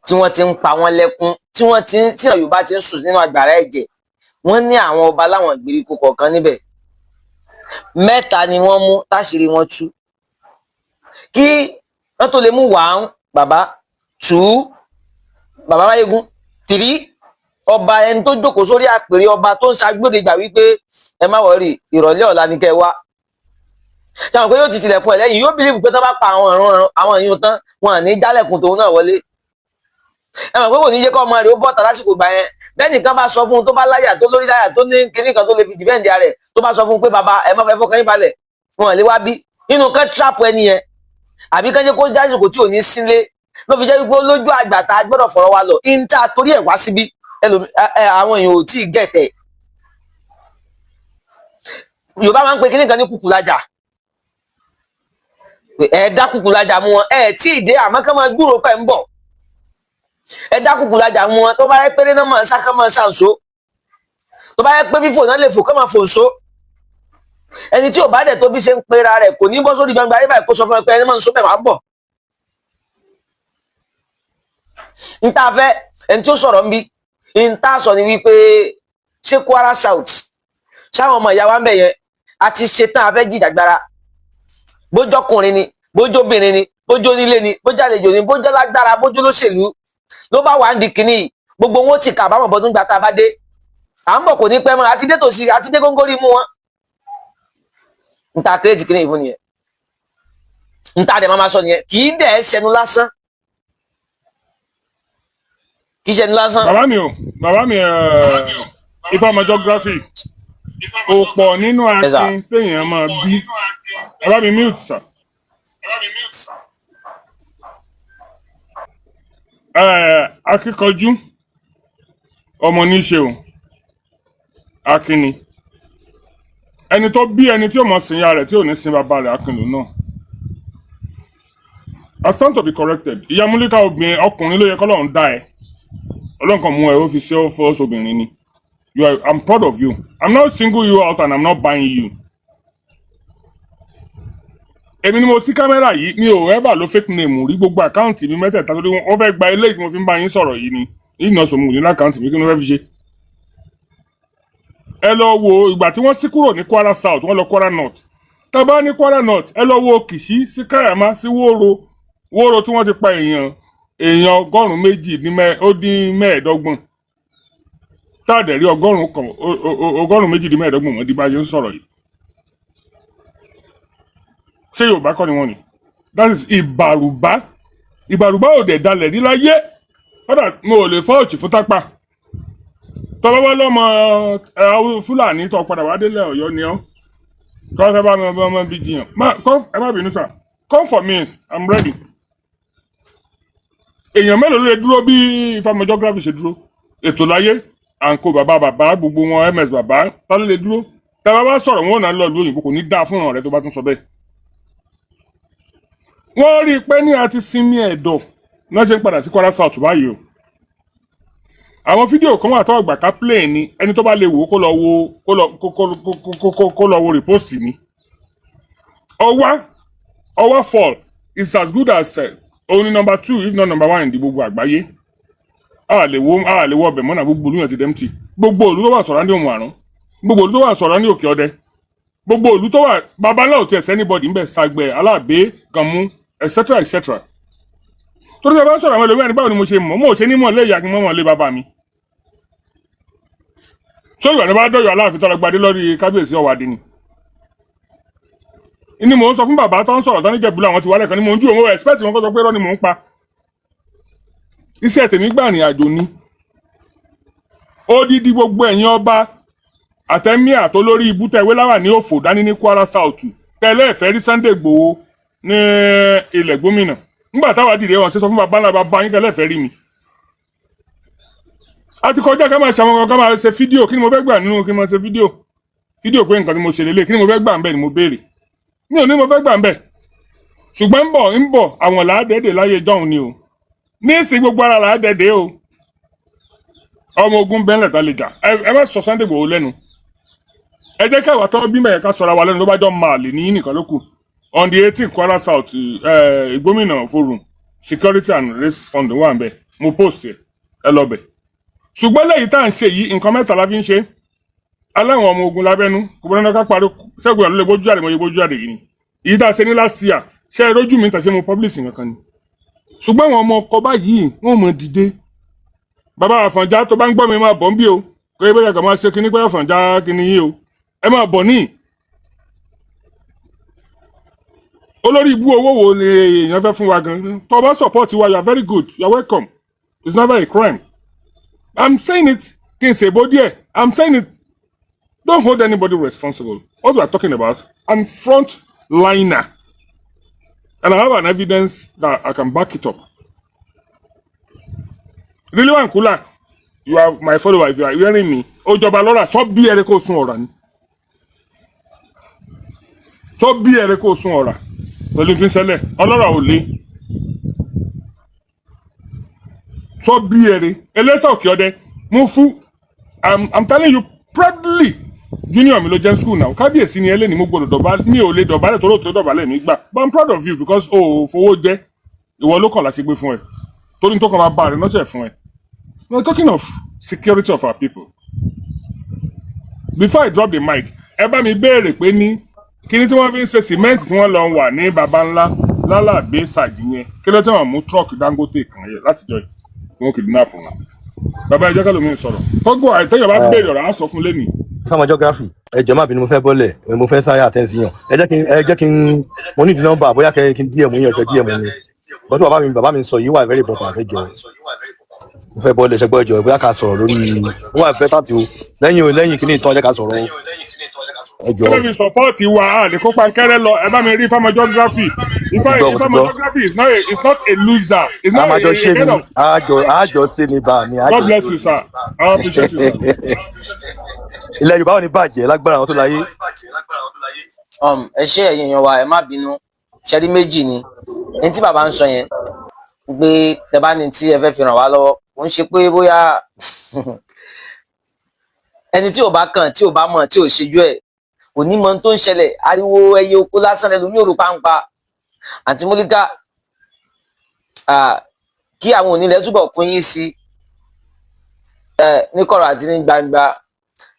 tí wọ́n ti ń pa wọ́n lẹ́kún, tí wọ́n ti ń tí àwọn Yorùbá ti ń sùn nínú àgbàrá ẹ̀jẹ̀. Wọ́n ní àwọn ọba láwọn ìgbèríko kọ̀ọ̀kan níbẹ̀. Mẹ́ta ni wọ́n mú táṣìírí wọn tú. Kí wọ́n tó lè mú wàá bàbá tú, bàbá Máyégún tìrí ọba, ẹni tó jókòó sórí àpèrè ọba tó ń ṣàgbére gbà wípé ẹ má worry, ìrọ̀lẹ́ ọ̀la ni kẹ́ ẹ wá. Ṣàwọn pé yóò ti tilẹ̀kùn ẹ̀ lẹ́yìn, yóò believe pé tó bá pa àwọn ìran àwọn èèyàn tán, wọn à ní jálẹ̀kùn tòun náà wọlé. Ẹ mọ̀ pé kò ní jẹ́ kọ́ ọmọ rẹ̀ ó bọ́ta lásìkò gbà yẹn. Bẹ́ẹ̀ nìkan bá sọ fún un, tó bá láyà, tó lórí láyà, tó ní kinní kan tó lè fi defend rẹ̀, tó bá sọ fún un pé, "Bàbá, ẹ má fẹ́ fọkàn yín balẹ̀, wọn lè wá bí nínú kan trap ẹni yẹn àbí kán jẹ́ kó jásìkò tí ò ní sílé." Ló fi jẹ́ wípé lójú àgbà tá a gbọ́dọ̀ fọ̀rọ̀ wa lọ níta torí ẹ̀ wá síbí. Àwọn èèyàn ò tí ì gẹ̀tẹ̀. Yorùbá máa ń pe kinní kan ní kùkùlájà. Ẹ dá kùkùlájà mú wọn, ẹ tí ì dé, àmọ́ kán máa gbúrò pẹ̀ ń bọ̀. Ẹ dá kùkùlájà mú wọn. Tó bá yẹ péré náà, máa sá, kán máa ṣàǹṣó. Tó bá yẹ pé fífò náà lè fò, kán máa fò ṣó. Ẹni tí ò bá dẹ̀ tó bí ṣe ń pera rẹ̀, kò ní bọ́ sórí gbangba ayé báyìí kó sọ fún ẹ pé ẹni máa ń sọ bẹ́ẹ̀ máa ń bọ̀. N ta fẹ́ ẹni tí ó sọ̀rọ̀ ń bí n ta sọ ni wípé, ṣé Kwara South, ṣáwọn ọmọ ìyá wa ń bẹ̀ yẹn, a ti ṣetán, a fẹ́ jìjàgbara, bójọkùnrin ni, bójóbìnrin ni, bójónílé ni, bójàlejò ni, bójálágbára, bójólóṣèlú ló bá wà ń di kínní yìí, gbogbo wọn ó ti kàbámọ̀ bọ́dún gbà tá a bá dé. À ń bọ̀, kò ní pẹ́ mọ́, àti dé tòsí, àti dé góńgóri mú wọn. N ta create kínní yìí fún nìyẹn. N ta dẹ̀ máa sọ nìyẹn. Kì í dẹ̀ ṣẹnu lásán, kì í ṣẹnu lásán. Bàbá mi o, bàbá mi, Ifá ọmọ geography kò pọ̀ nínú Yes, sir. akin téèyàn máa bí. Bàbá mi, mute sir. Akíkanjú ọmọ níṣe o, akin ni ẹni tó bí ẹni tí ò mọ̀ sin ya rẹ̀, tí ò ní sin bàbá rẹ̀, akin lòun náà. I stand to be corrected. Ìyá Múlíkà, obìnrin, ọkùnrin ló yẹ kọ́lọ́run dá ẹ. Ọlọ́run kan mú ẹ, ó fi ṣe, ó fọ́ obìnrin ni. You are, I'm proud of you. I'm not single you out and I'm not buying you. Èmi ni mo sí kámẹ́rà yìí, mi ò ever lo fake name rí. Gbogbo account mi mẹ́tẹ̀ẹ̀ta, torí wọ́n fẹ́ gba eléyìí tí mo fi ń bá yín sọ̀rọ̀ yìí ni ìnà sòmù ní l'account mi. Kí ni wọ́n fẹ́ fi ṣe? Ẹ lọ wo ìgbà tí wọ́n sí kúrò ní Kwara South, wọ́n lọ Kwara North. Tá a bá ní Kwara North, ẹ lọ wo Kìṣí sí Kàyàmá sí Wóró. Wóró tí wọ́n ti pa èèyàn 225, tá a dẹ̀ rí 100 kan, 225 mọ́ di bá a ṣe ń sọ̀rọ̀ yìí. Ṣé Yorùbá kọ́ ni wọ́n ni? That is Ìbàrùbá. Ìbàrùbá ò dẹ̀ dalẹ̀ rí láyé. Kódà mo ò lè fọ́ òtì fún tápà. Tọ́lá wá lọ́mọ ẹ Fúlàní tó padà wá délẹ̀ Ọ̀yọ́ ni ọ́. Kọ́ fẹ́ bá mi ọmọ bí jiyàn má kọ́. Ẹ má bínú sà. Come for me, I'm ready. Èèyàn mélòó ló lè dúró bí Ifeanyi geography ṣe dúró? Ètò láyé à ń kó bàbá bàbá gbogbo wọn, ms bàbá, ta ló lè dúró? Tá a bá wá sọ̀rọ̀, wọn ò náà lọ ìlú òyìnbó. Kò ní dáa fún ọ̀rẹ́ tó bá tún sọ bẹ́ẹ̀. Wọ́n rí i pé ní a ti sinmi ẹ̀dọ̀ náà ṣe ń padà sí Kwara South báyìí o. Àwọn fídíò kan wà tó àgbà ká play ni. Ẹni tó bá lè wò ó, kó lọ wo, kó lọ wo repost mi. Ọwá, Ọwá fall is as good as òun ni number two, if not number one, in the gbogbo àgbáyé. A lè wo ọbẹ̀ mọ́nà. Gbogbo olú yẹn ti dẹ́mtì. Gbogbo olú tó wà sọ̀rọ̀ ní òun àrùn, gbogbo olú tó wà sọ̀rọ̀ ní Òkè Ọdẹ, gbogbo olú tó wà babaláwo tí ẹsẹ̀ anybody ń bẹ̀, Sàgbẹ̀, Aláàbẹ̀, Gànmú, etc etc. Torí tí a bá ń sọ̀rọ̀, àwọn ẹlòmíràn ní báwo ni mo ṣe mọ̀? Mo ò ṣe ní mọ̀ lé ìyá kí n mọ̀ mọ̀ lé bàbá mi. Sórí ìwà ní bá dọ̀yọ̀ Aláàfin tọ́lọ gbadé lórí kábíyèsí Ọ̀wádìí ni ni mò ń sọ fún bàbá tó ń sọ̀rọ̀ tó ní Jẹ̀bú làwọn ti wálẹ̀ kan ni mò ń ju òun expect wọn kó sọ pé irọ́ ni mò ń pa. Iṣẹ́ tèmi gbà ní àjò ni odidi. Gbogbo ẹ̀yin ọba àtẹ̀míà tó lórí ibú tẹ̀wé láwà ní òfò dání ní Kwara South, tẹ́lẹ̀ ẹ̀fẹ́ rí Sunday Igboho ní ilẹ̀ gómìnà nígbà táwa dìde, wọn ṣe sọ fún bàbá ńlá bàbá yín kẹlẹ́ ẹ̀fẹ́ rí mi. A ti kọjá ká máa ṣe àwọn kan, ká máa ṣe fídíò. Kí ni mo fẹ́ gbà nínú kí n máa ṣe fídíò? Fídíò pé nǹkan tí mo ṣe lélẹ̀, kí ni mo fẹ́ gbà ń bẹ̀ ni mo béèrè. Mi ò ní mo fẹ́ gbà ń bẹ̀, ṣùgbọ́n ń bọ̀ ń bọ̀. Àwọn làádẹ́ẹ̀dẹ̀ láyé jọ̀hún ni o. Ní ìsìn, gbogbo ara làádẹ́ẹ̀dẹ̀ o. Ọmọ ogun bẹ́ẹ̀lẹ̀ ta lè jà. Ẹ má sọ Sunday Igboho lẹ́nu. Ẹ jẹ́ káwa tó bí mẹ́yẹ ká sọra wa lẹ́nu. Ló bá jọ máa lè ní nìkan ló kù. On the 18, Kwara South Ìgbómìnà forum, security and race fund wà ń bẹ̀. Mo post ẹ, ẹ lọ bẹ̀. Ṣùgbọ́n lẹ́yìn tá à ń ṣe yìí, nǹkan mẹ́ta la fi ń ṣe. Aláwọn ọmọ ogun lábẹ́nú kò bọ́dọ̀ náà ká parí. Ṣẹ́gun ẹ̀ ló lè gbójú jáde, mo lè gbójú jáde yìí ni. Èyí tá a ṣe ní last year, ṣe é rójú mi tà ṣe mo publish nǹkan kan ni. Ṣùgbọ́n àwọn ọmọ ọkọ báyìí, wọ́n mọ̀ dìde. Bàbá Àfọ̀njá, tó bá ń gbọ́ mi, máa bọ̀ ń bí o. Kò yẹ bẹ́ẹ̀ kàn máa ṣe kíní pé Àfọ̀njá kíní yìí o. Ẹ máa bọ̀ ní olórí ibú. Owó wo ni èèyàn fẹ́ fún wa gan tó bá support wa? You are very good, you are welcome. It's never a crime. I'm saying it. Kí n ṣèbó díẹ̀. I'm saying it, don't hold anybody responsible. What we are talking about, I'm front liner and I have an evidence that I can back it up. Rilwan Kula, you are my follower. If you are hearing me, ó jọba lọ́ra sọ bí ẹrẹ kó sun ọ̀rà ni, sọ bí ẹrẹ kó sun ọ̀rà pẹ̀lú tí ń ṣẹlẹ̀. Ọlọ́rà ò le sọ bí ẹrẹ ẹlẹ́sà òkè ọdẹ mú fún. I'm telling you proudly, junior mi ló jẹ́ school now. Kábíyèsí ni ẹlẹ́ni, mo gbọ́dọ̀ dọ̀bálẹ̀, mi ò lè dọ̀bálẹ̀ tó lóòótọ́ dọ̀bálẹ̀ mi gbà, but I'm proud of you because o ò fowó jẹ́. Ìwọ ló kàn láti gbé fún ẹ torí tó kàn máa bá rẹ lọ́sẹ̀ fún ẹ. We are talking of security of our people. Before I drop the mic, ẹ bá mi béèrè pé ní kíní tí wọ́n fi ń ṣe cement tí wọ́n lọ wà ní baba ńlá lálàgbé ṣáàjì yẹn, kí ló tẹ̀wọ̀n mú truck Dangote kan yẹ látijọ́ yìí tí wọ́n kidnap wọn? Bàbá, ẹ jẹ́ ká lómi sọ̀rọ̀ kọ́gbọ́n àìtẹ́yọ̀ bá béèrè ọ̀rọ̀ á sọ fún lẹ́nìí. Fáwọn geography, ẹ jọ̀ọ́, má bínú, mo fẹ́ bọ́lẹ̀, mo fẹ́ sáré àtẹ̀sí yàn. Ẹ jẹ́ kí n mo ní ìdí nọ́mbà, bóyá kẹ́ kí n díẹ̀ mú yàn kẹ́ díẹ̀ mú mi bọ́tú. Bàbá mi sọ yìí wà very important. Ẹ jọ̀ọ́, mo fẹ́ bọ́lẹ̀ ṣẹgbọ́. Ẹ jọ̀ọ́, bóyá ká sọ̀rọ̀ lórí ó wà better tí o lẹ́yìn o lẹ́yìn kíní ìtàn, ẹ jẹ́ ká sọ̀rọ̀ o, ẹ Ẹ jọ̀ọ́. bá mi support wa, a lè kópa nkẹ́rẹ́ lọ. Ẹ bá mi rí Ifeanyi geography. Mo ti gbọ́, mo ti Ifeanyi gbọ́. Geography is not a loser, is A not máa a jọ ṣe kind ni of. àjọ ṣe ni bá mi àjọ God bless ṣe. you, sir. I appreciate you, sir. Ilẹ̀ Yorùbá ò ní bàjẹ́ lágbára àwọn tó láyé. Ẹ ṣé, ẹ̀yin èèyàn wa, ẹ má bínú. Ṣẹ́rí méjì ni ní tí bàbá ń sọ yẹn pé tẹ bá ní tí ẹ fẹ́ fi ràn wá lọ́wọ́, kò ń ṣe pé bóyá ẹni tí ò bá kàn, tí ò bá mọ̀, tí ò ṣejú ẹ̀, kò ní mọ ohun tó ń ṣẹlẹ̀. Ariwo ẹyẹ oko lásán lẹlòmíì ò rò páńpá. Àǹtí Múlíkà, kí àwọn onílẹ̀ túbọ̀ kún yín sí ní kọ̀rọ̀ àti ní gbangba.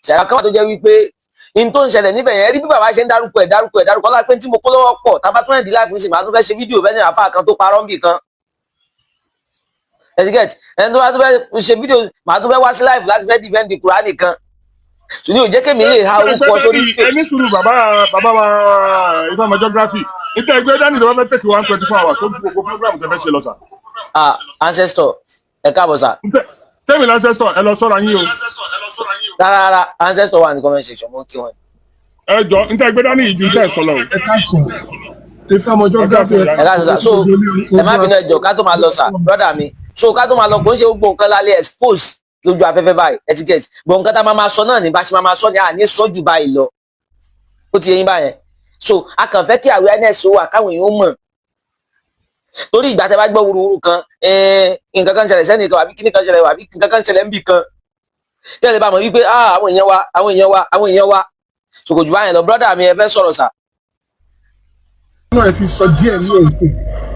Ṣàyà kan wà tó jẹ́ wípé in tó ń ṣẹlẹ̀ níbẹ̀ yẹn, rí bí bàbá ṣe ń dárúkọ ẹ̀, dárúkọ ẹ̀, dárúkọ ọlá pé tí mo kó lọ́wọ́ pọ̀. Tábà tún ẹ̀dí láìfún sí, màá tún fẹ́ ṣe fídíò fẹ́ ní àfa kan tó parọ́ níbì kan etiquette. Ẹni tó bá tún fẹ́ ṣe fídíò, màá tún fẹ́ wá sí live láti fẹ́ defend Kùránì kan ṣùgbọ́n ò jẹ́ kémi lè ha orúkọ sórí pé Ẹni sùúrù, bàbá, bàbá wa Ifeanyi geography, níta ẹgbẹ́ dání tó bá fẹ́ take 124 hours ó ju gbogbo program tẹ́ fẹ́ ṣe lọ sà. Ah, ancestor, ẹ káàbọ̀ sà. Tẹ́mi l'ancestor, ẹ lọ sọ́ra yín o. Rárá rárá, ancestor wà ní comment section, mo ń kí wọn. Ẹ jọ, níta ẹgbẹ́ dání yìí ju tẹ́ ẹ sọ lọ o. Ẹ káàsán, Ifeanyi geography. Ẹ káàbọ̀ sà. So ẹ má bínú, ẹ jọ̀ọ́, ká tó máa lọ sà, brother mi, so ká tó máa lọ, kò ń ṣe gbogbo nǹkan lálẹ́ expose lójú afẹ́fẹ́ báyìí, etiquette gbogbo nǹkan tá a máa máa sọ náà ní bá ṣe máa máa sọ ní àní sọ jù báyìí lọ. Ó ti yé yín báyẹn. So a kàn fẹ́ kí awareness ó wà, káwọn èèyàn ó mọ̀, torí ìgbà tẹ́ bá gbọ́ wuruwuru kan, nǹkan kan ṣẹlẹ̀ sẹ́nìkan, àbí kíní kan ṣẹlẹ̀, àbí nǹkan kan ṣẹlẹ̀ níbì kan, kí ẹ lè bá mọ̀ wípé ah, àwọn èèyàn wa, àwọn èèyàn wa, àwọn èèyàn wa. So kò jù báyẹn lọ. Brother mi, ẹ fẹ́ sọ̀rọ̀ sà. Náà ẹ ti sọ díẹ̀ ní òsìn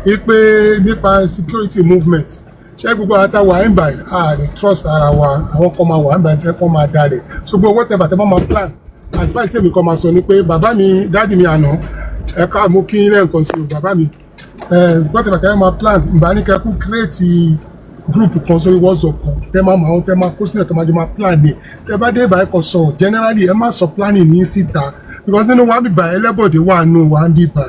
wípé nípa security movement, ṣé gbogbo àwọn táwa ń báyìí, a lè trust ara wa. Àwọn kan máa wà ń báyìí tẹ́ kọ́ máa dalẹ̀. So gbogbo whatever tẹ́ bá máa plan, advice èmi kan máa sọ ni pé bàbá mi, daddy mi àná, ẹ ká mú kí lẹ́ẹ̀kan sí o, bàbá mi, whatever tẹ́ bá máa plan, ìbá ní kẹ́ kú create group kan sórí WhatsApp kan, tẹ́ máa mọ àwọn tẹ́ máa kó sílẹ̀, tẹ́ máa jọ máa plan ni. Tẹ́ bá dé ìbáyìí kan sọ̀rọ̀ generally, ẹ má sọ planning ní síta, because nínú wa ń bíbà, ẹlẹ́bọ̀dé wà nù wa ń bíbà,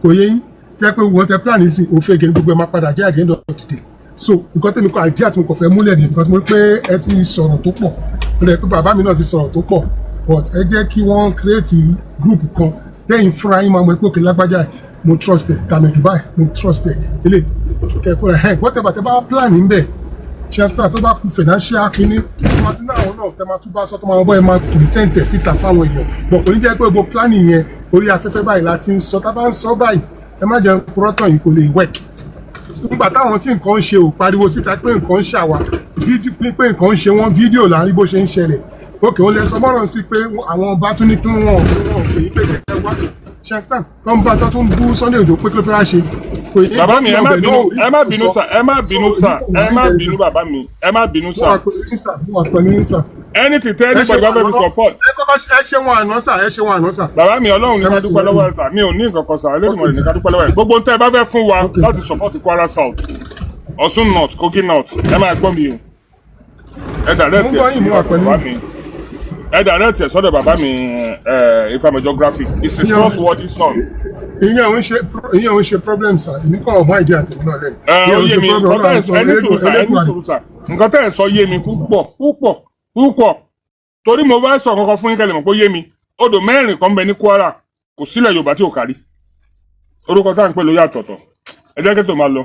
kò yé yín? Tẹ́ pé wọ́n tẹ plan sí òfin ní gbogbo ẹ̀ máa padà jẹ́ at the end of the day. So nǹkan tẹ́mi kọ́, idea tí mo kàn fẹ́ múlẹ̀ ní, because mo rí pé ẹ ti sọ̀rọ̀ tó pọ̀, ó lè pé bàbá mi náà ti sọ̀rọ̀ tó pọ̀, but ẹ jẹ́ kí wọ́n create group kan tẹ́yìn fúnra yín máa mọ̀ pé òkè lágbájá, mo trust ẹ̀, tàmí Dubai, mo trust ẹ̀, ilé kẹ́kọ̀ọ́ ẹ̀, whatever tẹ́ bá plan ń bẹ̀ ṣẹ́sítà, tó bá kú financial kínní, tó máa tún náà, àwọn náà tẹ́ máa tún bá sọ, tó máa bọ́ ẹ máa present ẹ̀ síta fáwọn èèyàn, but kò ní jẹ́ pé gbogbo planning yẹn orí afẹ́fẹ́ báyìí la ti ń sọ. Tá bá ń sọ báyìí, ẹ má jẹ́ purọ́tàn yìí, kò lè work. Nígbà táwọn tí nǹkan ń ṣe ò pariwo síta pé nǹkan ń ṣàwà, fídíò pé nǹkan ń ṣe wọ́n, fídíò là ń rí bó ṣe ń ṣẹlẹ̀. Òkè ó lẹ sọ mọ́rọ̀ sí pé àwọn ọba tún ní kí wọ́n wọ́n pè é pé kẹ̀kẹ́ wá ṣẹ́sítàn tó ń bá tó tún bú Sunday Igboho pé kí ló fẹ́ wá ṣe. Bàbá mi, ẹ má bínú, ẹ má bínú sà, ẹ má bínú sà, ẹ má bínú, bàbá mi, ẹ má bínú mo sà. Wà pẹ̀lú yín sà, mo wà pẹ̀lú yín sà. Anything tẹ́ anybody bá fẹ́ fi support. Ẹ kọ́kọ́ ẹ ṣe wọn àná sà, ẹ ṣe wọn àná sà. Bàbá mi, Ọlọ́run ní ká dúpẹ́ lọ́wọ́ ẹ̀ sà. Mi ò ní nǹkan kan sà, Elédùmarè ní ká dúpẹ́ lọ́wọ́ ẹ̀. Gbogbo ohun tẹ́ ẹ bá fẹ́ fún wa láti support Kwara South, Ọ̀ṣun North, Kogi North, ẹ máa gbọ́ mi o, ẹ direct Mo ń gbọ́ ẹ̀ sí yín, mo wà ọ̀dọ̀ pẹ̀lú bàbá mi, ẹ direct ẹ̀ sọ́dọ̀ bàbá mi Ifeanyi geography. It's a trustworthy son. Ìyẹn ò ń ṣe problem sà, èmi kàn ọmọ ìdí àtẹ̀mí náà lẹ́nu. Ẹ Ìyẹn ó ò ń yé ṣe mi. problem. Nǹkan tẹ́ ẹ̀ sọ, ẹni sùúrù sà, ẹni sùúrù sà, nǹkan tẹ́ ẹ̀ sọ yé mi púpọ̀ púpọ̀. Púpọ̀ torí mo fẹ́ sọ kankan fún yín kẹ́lẹ́ mọ̀ pé ó yé mi. Odò mẹ́rin kan bẹ ní Kwara, kò sílẹ̀ Yorùbá tí ò kárí. Orúkọ tá à ń pè ló yàtọ̀tọ̀. Ẹ jẹ́ kí tó máa lọ,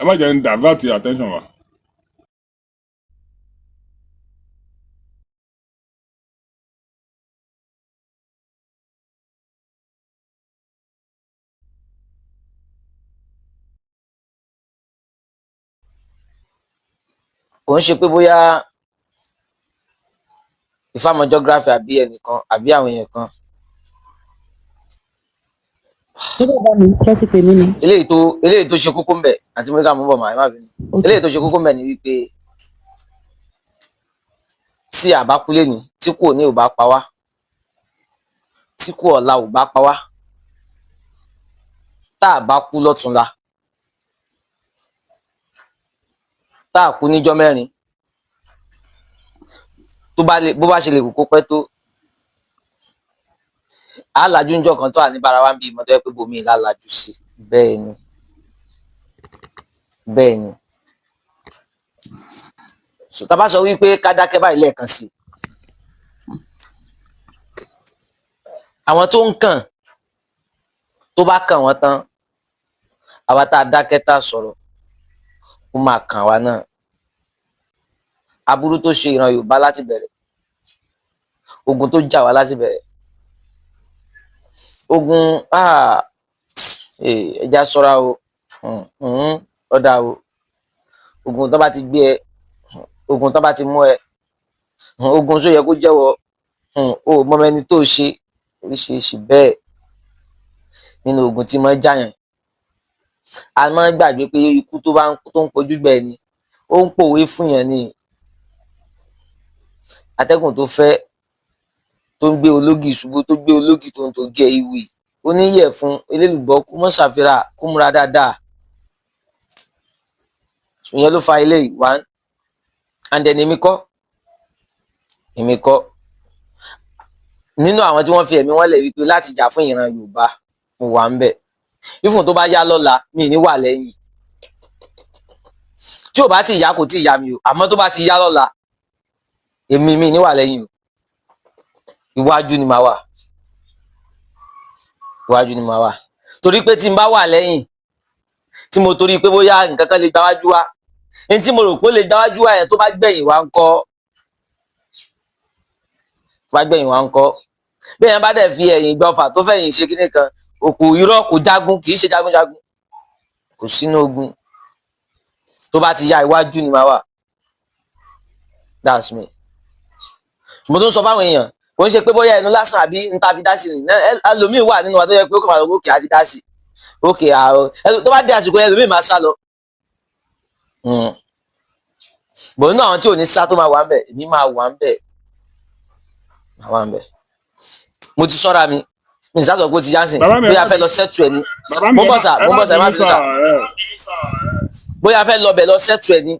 ẹ má jẹ́ ń divert attention wa. Kò ń ṣe pé bóyá ìfàmọ geography àbí ẹnìkan àbí àwọn èèyàn kan. Ṣé bàbá mi fẹ́ ti pè mí ni? Eléyìí tó ṣe kókó ń bẹ àti mọ́ríkà mú bọ̀ mà, ẹ má bínú. Ok. Eléyìí tó ṣe kókó ń bẹ ni wípé tí a bá kú lénìí, tí kò ní ò bá pa wá, tí kò ọ̀la ò bá pa wá, tá a bá kú lọ́túnla, tá a kú níjọ́ mẹ́rin, tó bá lè bó bá ṣe lè wù kó pẹ́ tó, á lajú ńjọ́ kan tó à ní bára wa ń bí ìmọ̀ tó yẹ pé bomi ìlà lajú sí. Bẹ́ẹ̀ ni, bẹ́ẹ̀ ni. So tá a bá sọ wípé ká dákẹ́ báyìí lẹ́ẹ̀kan sí i, àwọn tó ń kàn, tó bá kàn wọ́n tán, àwa tá a dákẹ́ tá a sọ̀rọ̀, ó máa kàn wá náà. Aburú tó ṣe ìran Yorùbá láti bẹ̀rẹ̀, ogun tó jà wá láti bẹ̀rẹ̀, ogun, ẹja ṣọ́ra o. Ọ̀dà o. Ogun tó bá ti gbé ẹ, ogun tó bá ti mú ẹ, ogun tó yẹ kó jẹ́wọ́ o ò mọ ẹni tó ṣe, oríṣiríṣi bẹ́ẹ̀ nínú ogun tí máa ń jàyàn. A máa ń gbàgbé pé ikú tó bá tó ń kojú gbẹ ni ó ń pòwe fún yàn ni. Atẹ́gùn tó fẹ́ tó ń gbé ológì ṣubú, tó gbé ológì tó ń tó gé ìwì, ó ní yẹ̀ fún elélùbọ́ kó mọ́ ṣàfihàn, kó múra dáadáa. Ìyẹn ló fa eléyìí. One, and then èmi kọ́ nínú àwọn tí wọ́n fi ẹ̀mí wọn lẹ̀ wípé láti jà fún ìran Yorùbá, mo wà ń bẹ̀. Ifun tó bá yá lọ́la, mi ní wà lẹ́yìn. Tí ò bá ti yá, kò tí ì yá mi o, àmọ́ tó bá ti yá lọ́la, èmi mi ní wà lẹ́yìn o, iwájú ni màá wà, iwájú ni màá wà. Torí pé tí n bá wà lẹ́yìn, tí mo torí pé bóyá nǹkan kan lè gbáwájú wá, ní tí mo rò pé ó lè gbáwájú wá yẹn, tó bá gbẹ̀yìn wá ń kọ́, tó bá gbẹ̀yìn wá ń kọ́? Bí èèyàn bá dẹ̀ fi ẹ̀yìn gbọ́fà, tó fẹ̀yìn ṣe kíní kan, òkú irọ́, kò jagun, kì í ṣe jagunjagun, kò sínú ogun. Tó bá ti ya, iwájú ni màá wà. That's me. Mo tún sọ fáwọn èèyàn, kò ń ṣe pé bóyá ẹnu lásán àbí n ta fi dá sí ni. Ẹlòmíì wà nínú wa tó yẹ pé ó kàn máa lọ, òkè àti dá sí, òkè àrò. Tó bá dé àsìkò yẹn, ẹlòmíì máa sá lọ. Bọ̀ nínú àwọn tí ò ní sá, tó máa wà ń bẹ̀, èmi máa wà ń bẹ̀, máa wà ń bẹ̀. Mo ti sọ́ra mi, mi ní sá sọ pé ó ti yá sìn. Bàbá mi, ẹ Bóyá má fẹ́ lọ settle ẹ̀ ni. Bàbá mi, Mo ẹ bọ̀ má sà, ẹ mo má bọ̀ sà, ẹ má bínú bínú sà sà. Ẹ Bóyá fẹ́ lọ bẹ̀ lọ settle ẹ̀ ni,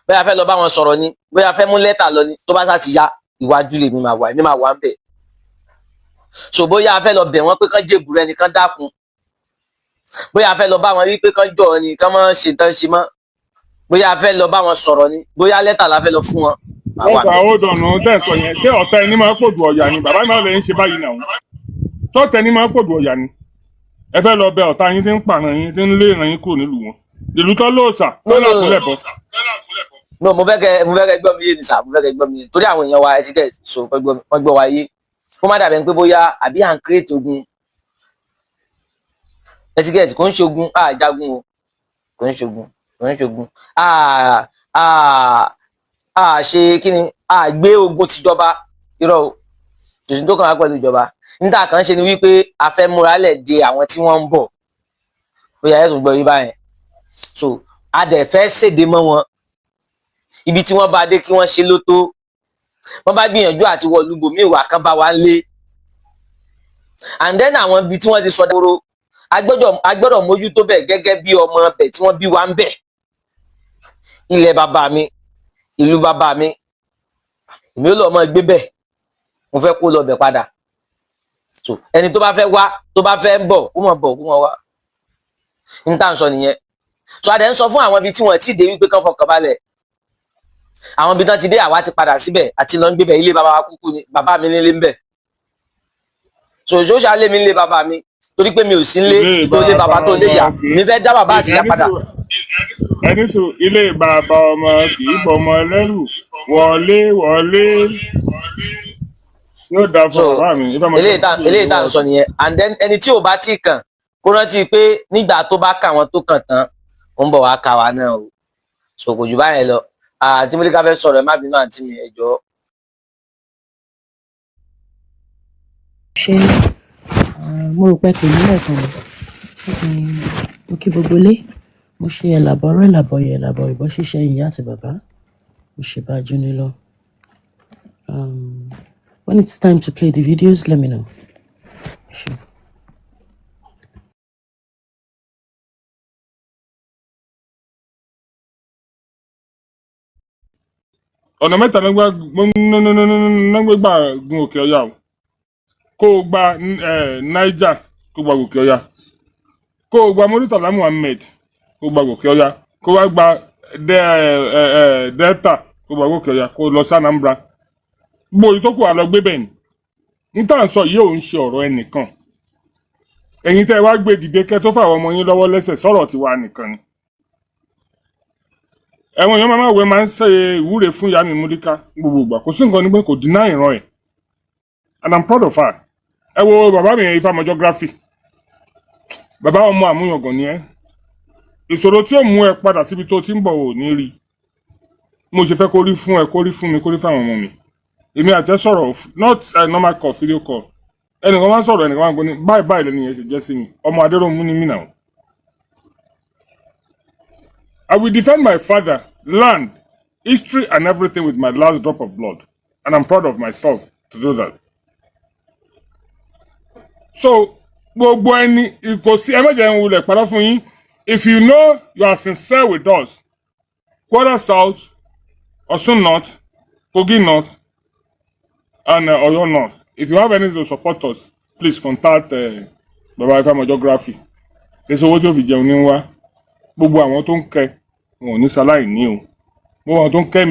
bóyá fẹ́ lọ bá wọn sọ̀rọ̀ ni, bóyá fẹ́ mú lẹ́tà lọ ni, tó bá sá ti yá, iwájú lèmi máa wà, èmi máa wà ń bẹ̀. So bóyá a fẹ́ lọ bẹ̀ wọ́n pé kán jèbù rẹ ni, kán dákun, bóyá a fẹ́ lọ bá wọn wí pé kán jọ ni, kán má ṣe tán ṣe mọ́, bóyá a fẹ́ lọ bá wọn sọ̀rọ̀ ni, bóyá lẹ́tà la fẹ́ lọ fún wọn, máa Wọ́n wà gbà ń bẹ̀. ó dọ̀nà tẹ̀ sọ yẹn. Ṣé ọ̀tá ẹni máa ń pòdù ọ̀yà ni? Bàbá mi, máa lè ń ṣe báyìí náà. Sọ́tẹ̀ ẹni máa ń pòdù ọ̀yà ni? Ẹ fẹ́ lọ bẹ ọ̀tá yín tí ń pààrọ̀ yín, tí ń lé ìran yín kúrò nílùú wọn, ìlú tó lóòsà No, tó no, no. làkúnlẹ̀ bọ̀. No, mo fẹ́ kẹ́ gbọ́ mi yé ni sà, mo fẹ́ kẹ́ gbọ́ mi yé, torí àwọn èèyàn wa ẹ ti kẹ́ so wọ́n gbọ́ wa yé, kó má dàbẹ̀ pé bóyá àbí à ń create ogun. Ẹ ti get? Kò ń ṣe ogun, à jagun o, kò ń ṣe ogun, kò ń ṣe ogun. À ṣe kí ni, à gbé ogun tìjọba, irọ́ o, tòṣì tó kàn wá pẹ̀lú ìjọba. Níta kàn ń ṣe ni wípé a fẹ́ múra lẹ̀ de àwọn tí wọ́n ń bọ̀, bóyá ẹ̀ tún gbọ́ yí báyẹn. So a dẹ̀ fẹ́ ṣèdè mọ́ wọn ibi tí wọ́n bá dé, kí wọ́n ṣe ló tó. Wọ́n bá gbìyànjú àti wọ lùbòmíì wà kán bá wa ń lé, and then àwọn ibi tí wọ́n ti sọ dáró, a gbọ́dọ̀ mójútó bẹ̀ gẹ́gẹ́ bí ọmọ bẹ̀ tí wọ́n bí wa ń bẹ̀. Ilẹ̀ bàbá mi, ìlú bàbá mi, èmi ó lọ mọ gbé bẹ̀, mo fẹ́ kó lọ bẹ̀ padà. So ẹni tó bá fẹ́ wá, tó bá fẹ́ ń bọ̀, kó mọ̀ bọ̀, kó mọ̀ wá. N tá à ń sọ nìyẹn. So a dẹ̀ ń sọ fún àwọn ibi tí wọ́n ti dé wípé kán fọkàn balẹ̀. Àwọn ibi tán ti dé, àwa ti padà síbẹ̀ àti lọ ń gbébẹ̀. Ilé bàbá wa kúkú ni bàbá mi nílé ń bẹ̀. Ṣòṣó lé mi nílé bàbá mi torí pé mi ò sí nílé. Ilé tó lé bàbá bàbá tó lé ìyá ọmọ kì í mi fẹ́ dá bàbá àti ìyá ẹni padà. sùn, ẹni sùn, ilé bàbá ọmọ kì í bọmọ lẹ́rù wọlé wọlé. Yóò dáa fún So bàbá mi Ifá eléyìí tá à ń sọ nìyẹn. And then ẹni tí ò bá tí kàn, kó rántí pé nígbà tó bá kà wọn tó kàn tán, ó ń bọ̀ wá kà wá náà o. So kò jù báyẹn lọ. Àǹtí Múlíkà fẹ́ sọ̀rọ̀, ẹ má bínú àǹtí mi, ẹ jọ̀ọ́. Ṣé mo rò pé kò ní lẹ́ẹ̀kan ni. Mo kí gbogbo ilé, mo ṣe ẹ̀làbọ̀rọ̀ ẹ̀làbọ̀yẹ̀ ẹ̀làbọ̀ ìbọn ṣíṣe ìyá àti bàbá, mo ṣe bá a jú ní lọ. When it's time to play the videos, let me know. Ṣé. Ọ̀nà mẹ́ta ló gbà gun òkè ọya o. Kó o gba Niger, kó o gba òkè ọya, kó o gba Muritala Muhammed, kó o gba òkè ọya, kó o wá gba Delta, kó o gba òkè ọya, kó o lọ sí Anambra. Gbogbo èyí tó kù àlọ́ gbé bẹ́ẹ̀ ni. N tá à ń sọ yìí ò ń ṣe ọ̀rọ̀ ẹnìkan. Ẹ̀yin tẹ́ ẹ wá gbé dìde kẹ́ tó fàwọn ọmọ yín lọ́wọ́ lẹ́sẹ̀ sọ̀rọ̀ tiwa nìkan ni. Ẹ̀wọ̀n èèyàn máa wẹ̀ máa ń ṣe ìwúre fún ìyá mi Múlíká gbogbo ìgbà. Kò sí nǹkan ní pé kò dínà ìran ẹ̀, and I'm proud of her. Ẹ wo bàbá mi Ifá geography, bàbá ọmọ àmúyangàn ni ẹ. Ìṣòro tí ó mú ẹ padà síbi tó ti ń bọ̀ ò ní rí. Mo ṣe fẹ́ kó rí fún ẹ, kó rí fún mi, kó rí fún àwọn ọmọ mi. Èmi àti ẹ sọ̀rọ̀, not a normal call, video call. Ẹnìkan máa ń sọ̀rọ̀, ẹnìkan máa ń gbọ́ ní báyìí báyìí lẹ́nu yẹn ṣe jẹ́ sí mi. Ọmọ Adéròmú ni mí náà. I will defend my father, land, history and everything with my last drop of blood, and I'm proud of myself to do that. So gbogbo ẹni kò sí, ẹ má jẹ́ ń wulẹ̀ parọ́ fún yín. If you know you are sincere with us, Kwara South, Osun North, Kogi North and Oyo North, if you have anything to support us, please contact Baba Ifeanyi Geography. Èso owó tí ó fi jẹun ní wá. Gbogbo àwọn tó ń kẹ́ wọn ò ní ṣaláì ní o. Gbogbo àwọn tó ń kẹ́ mi.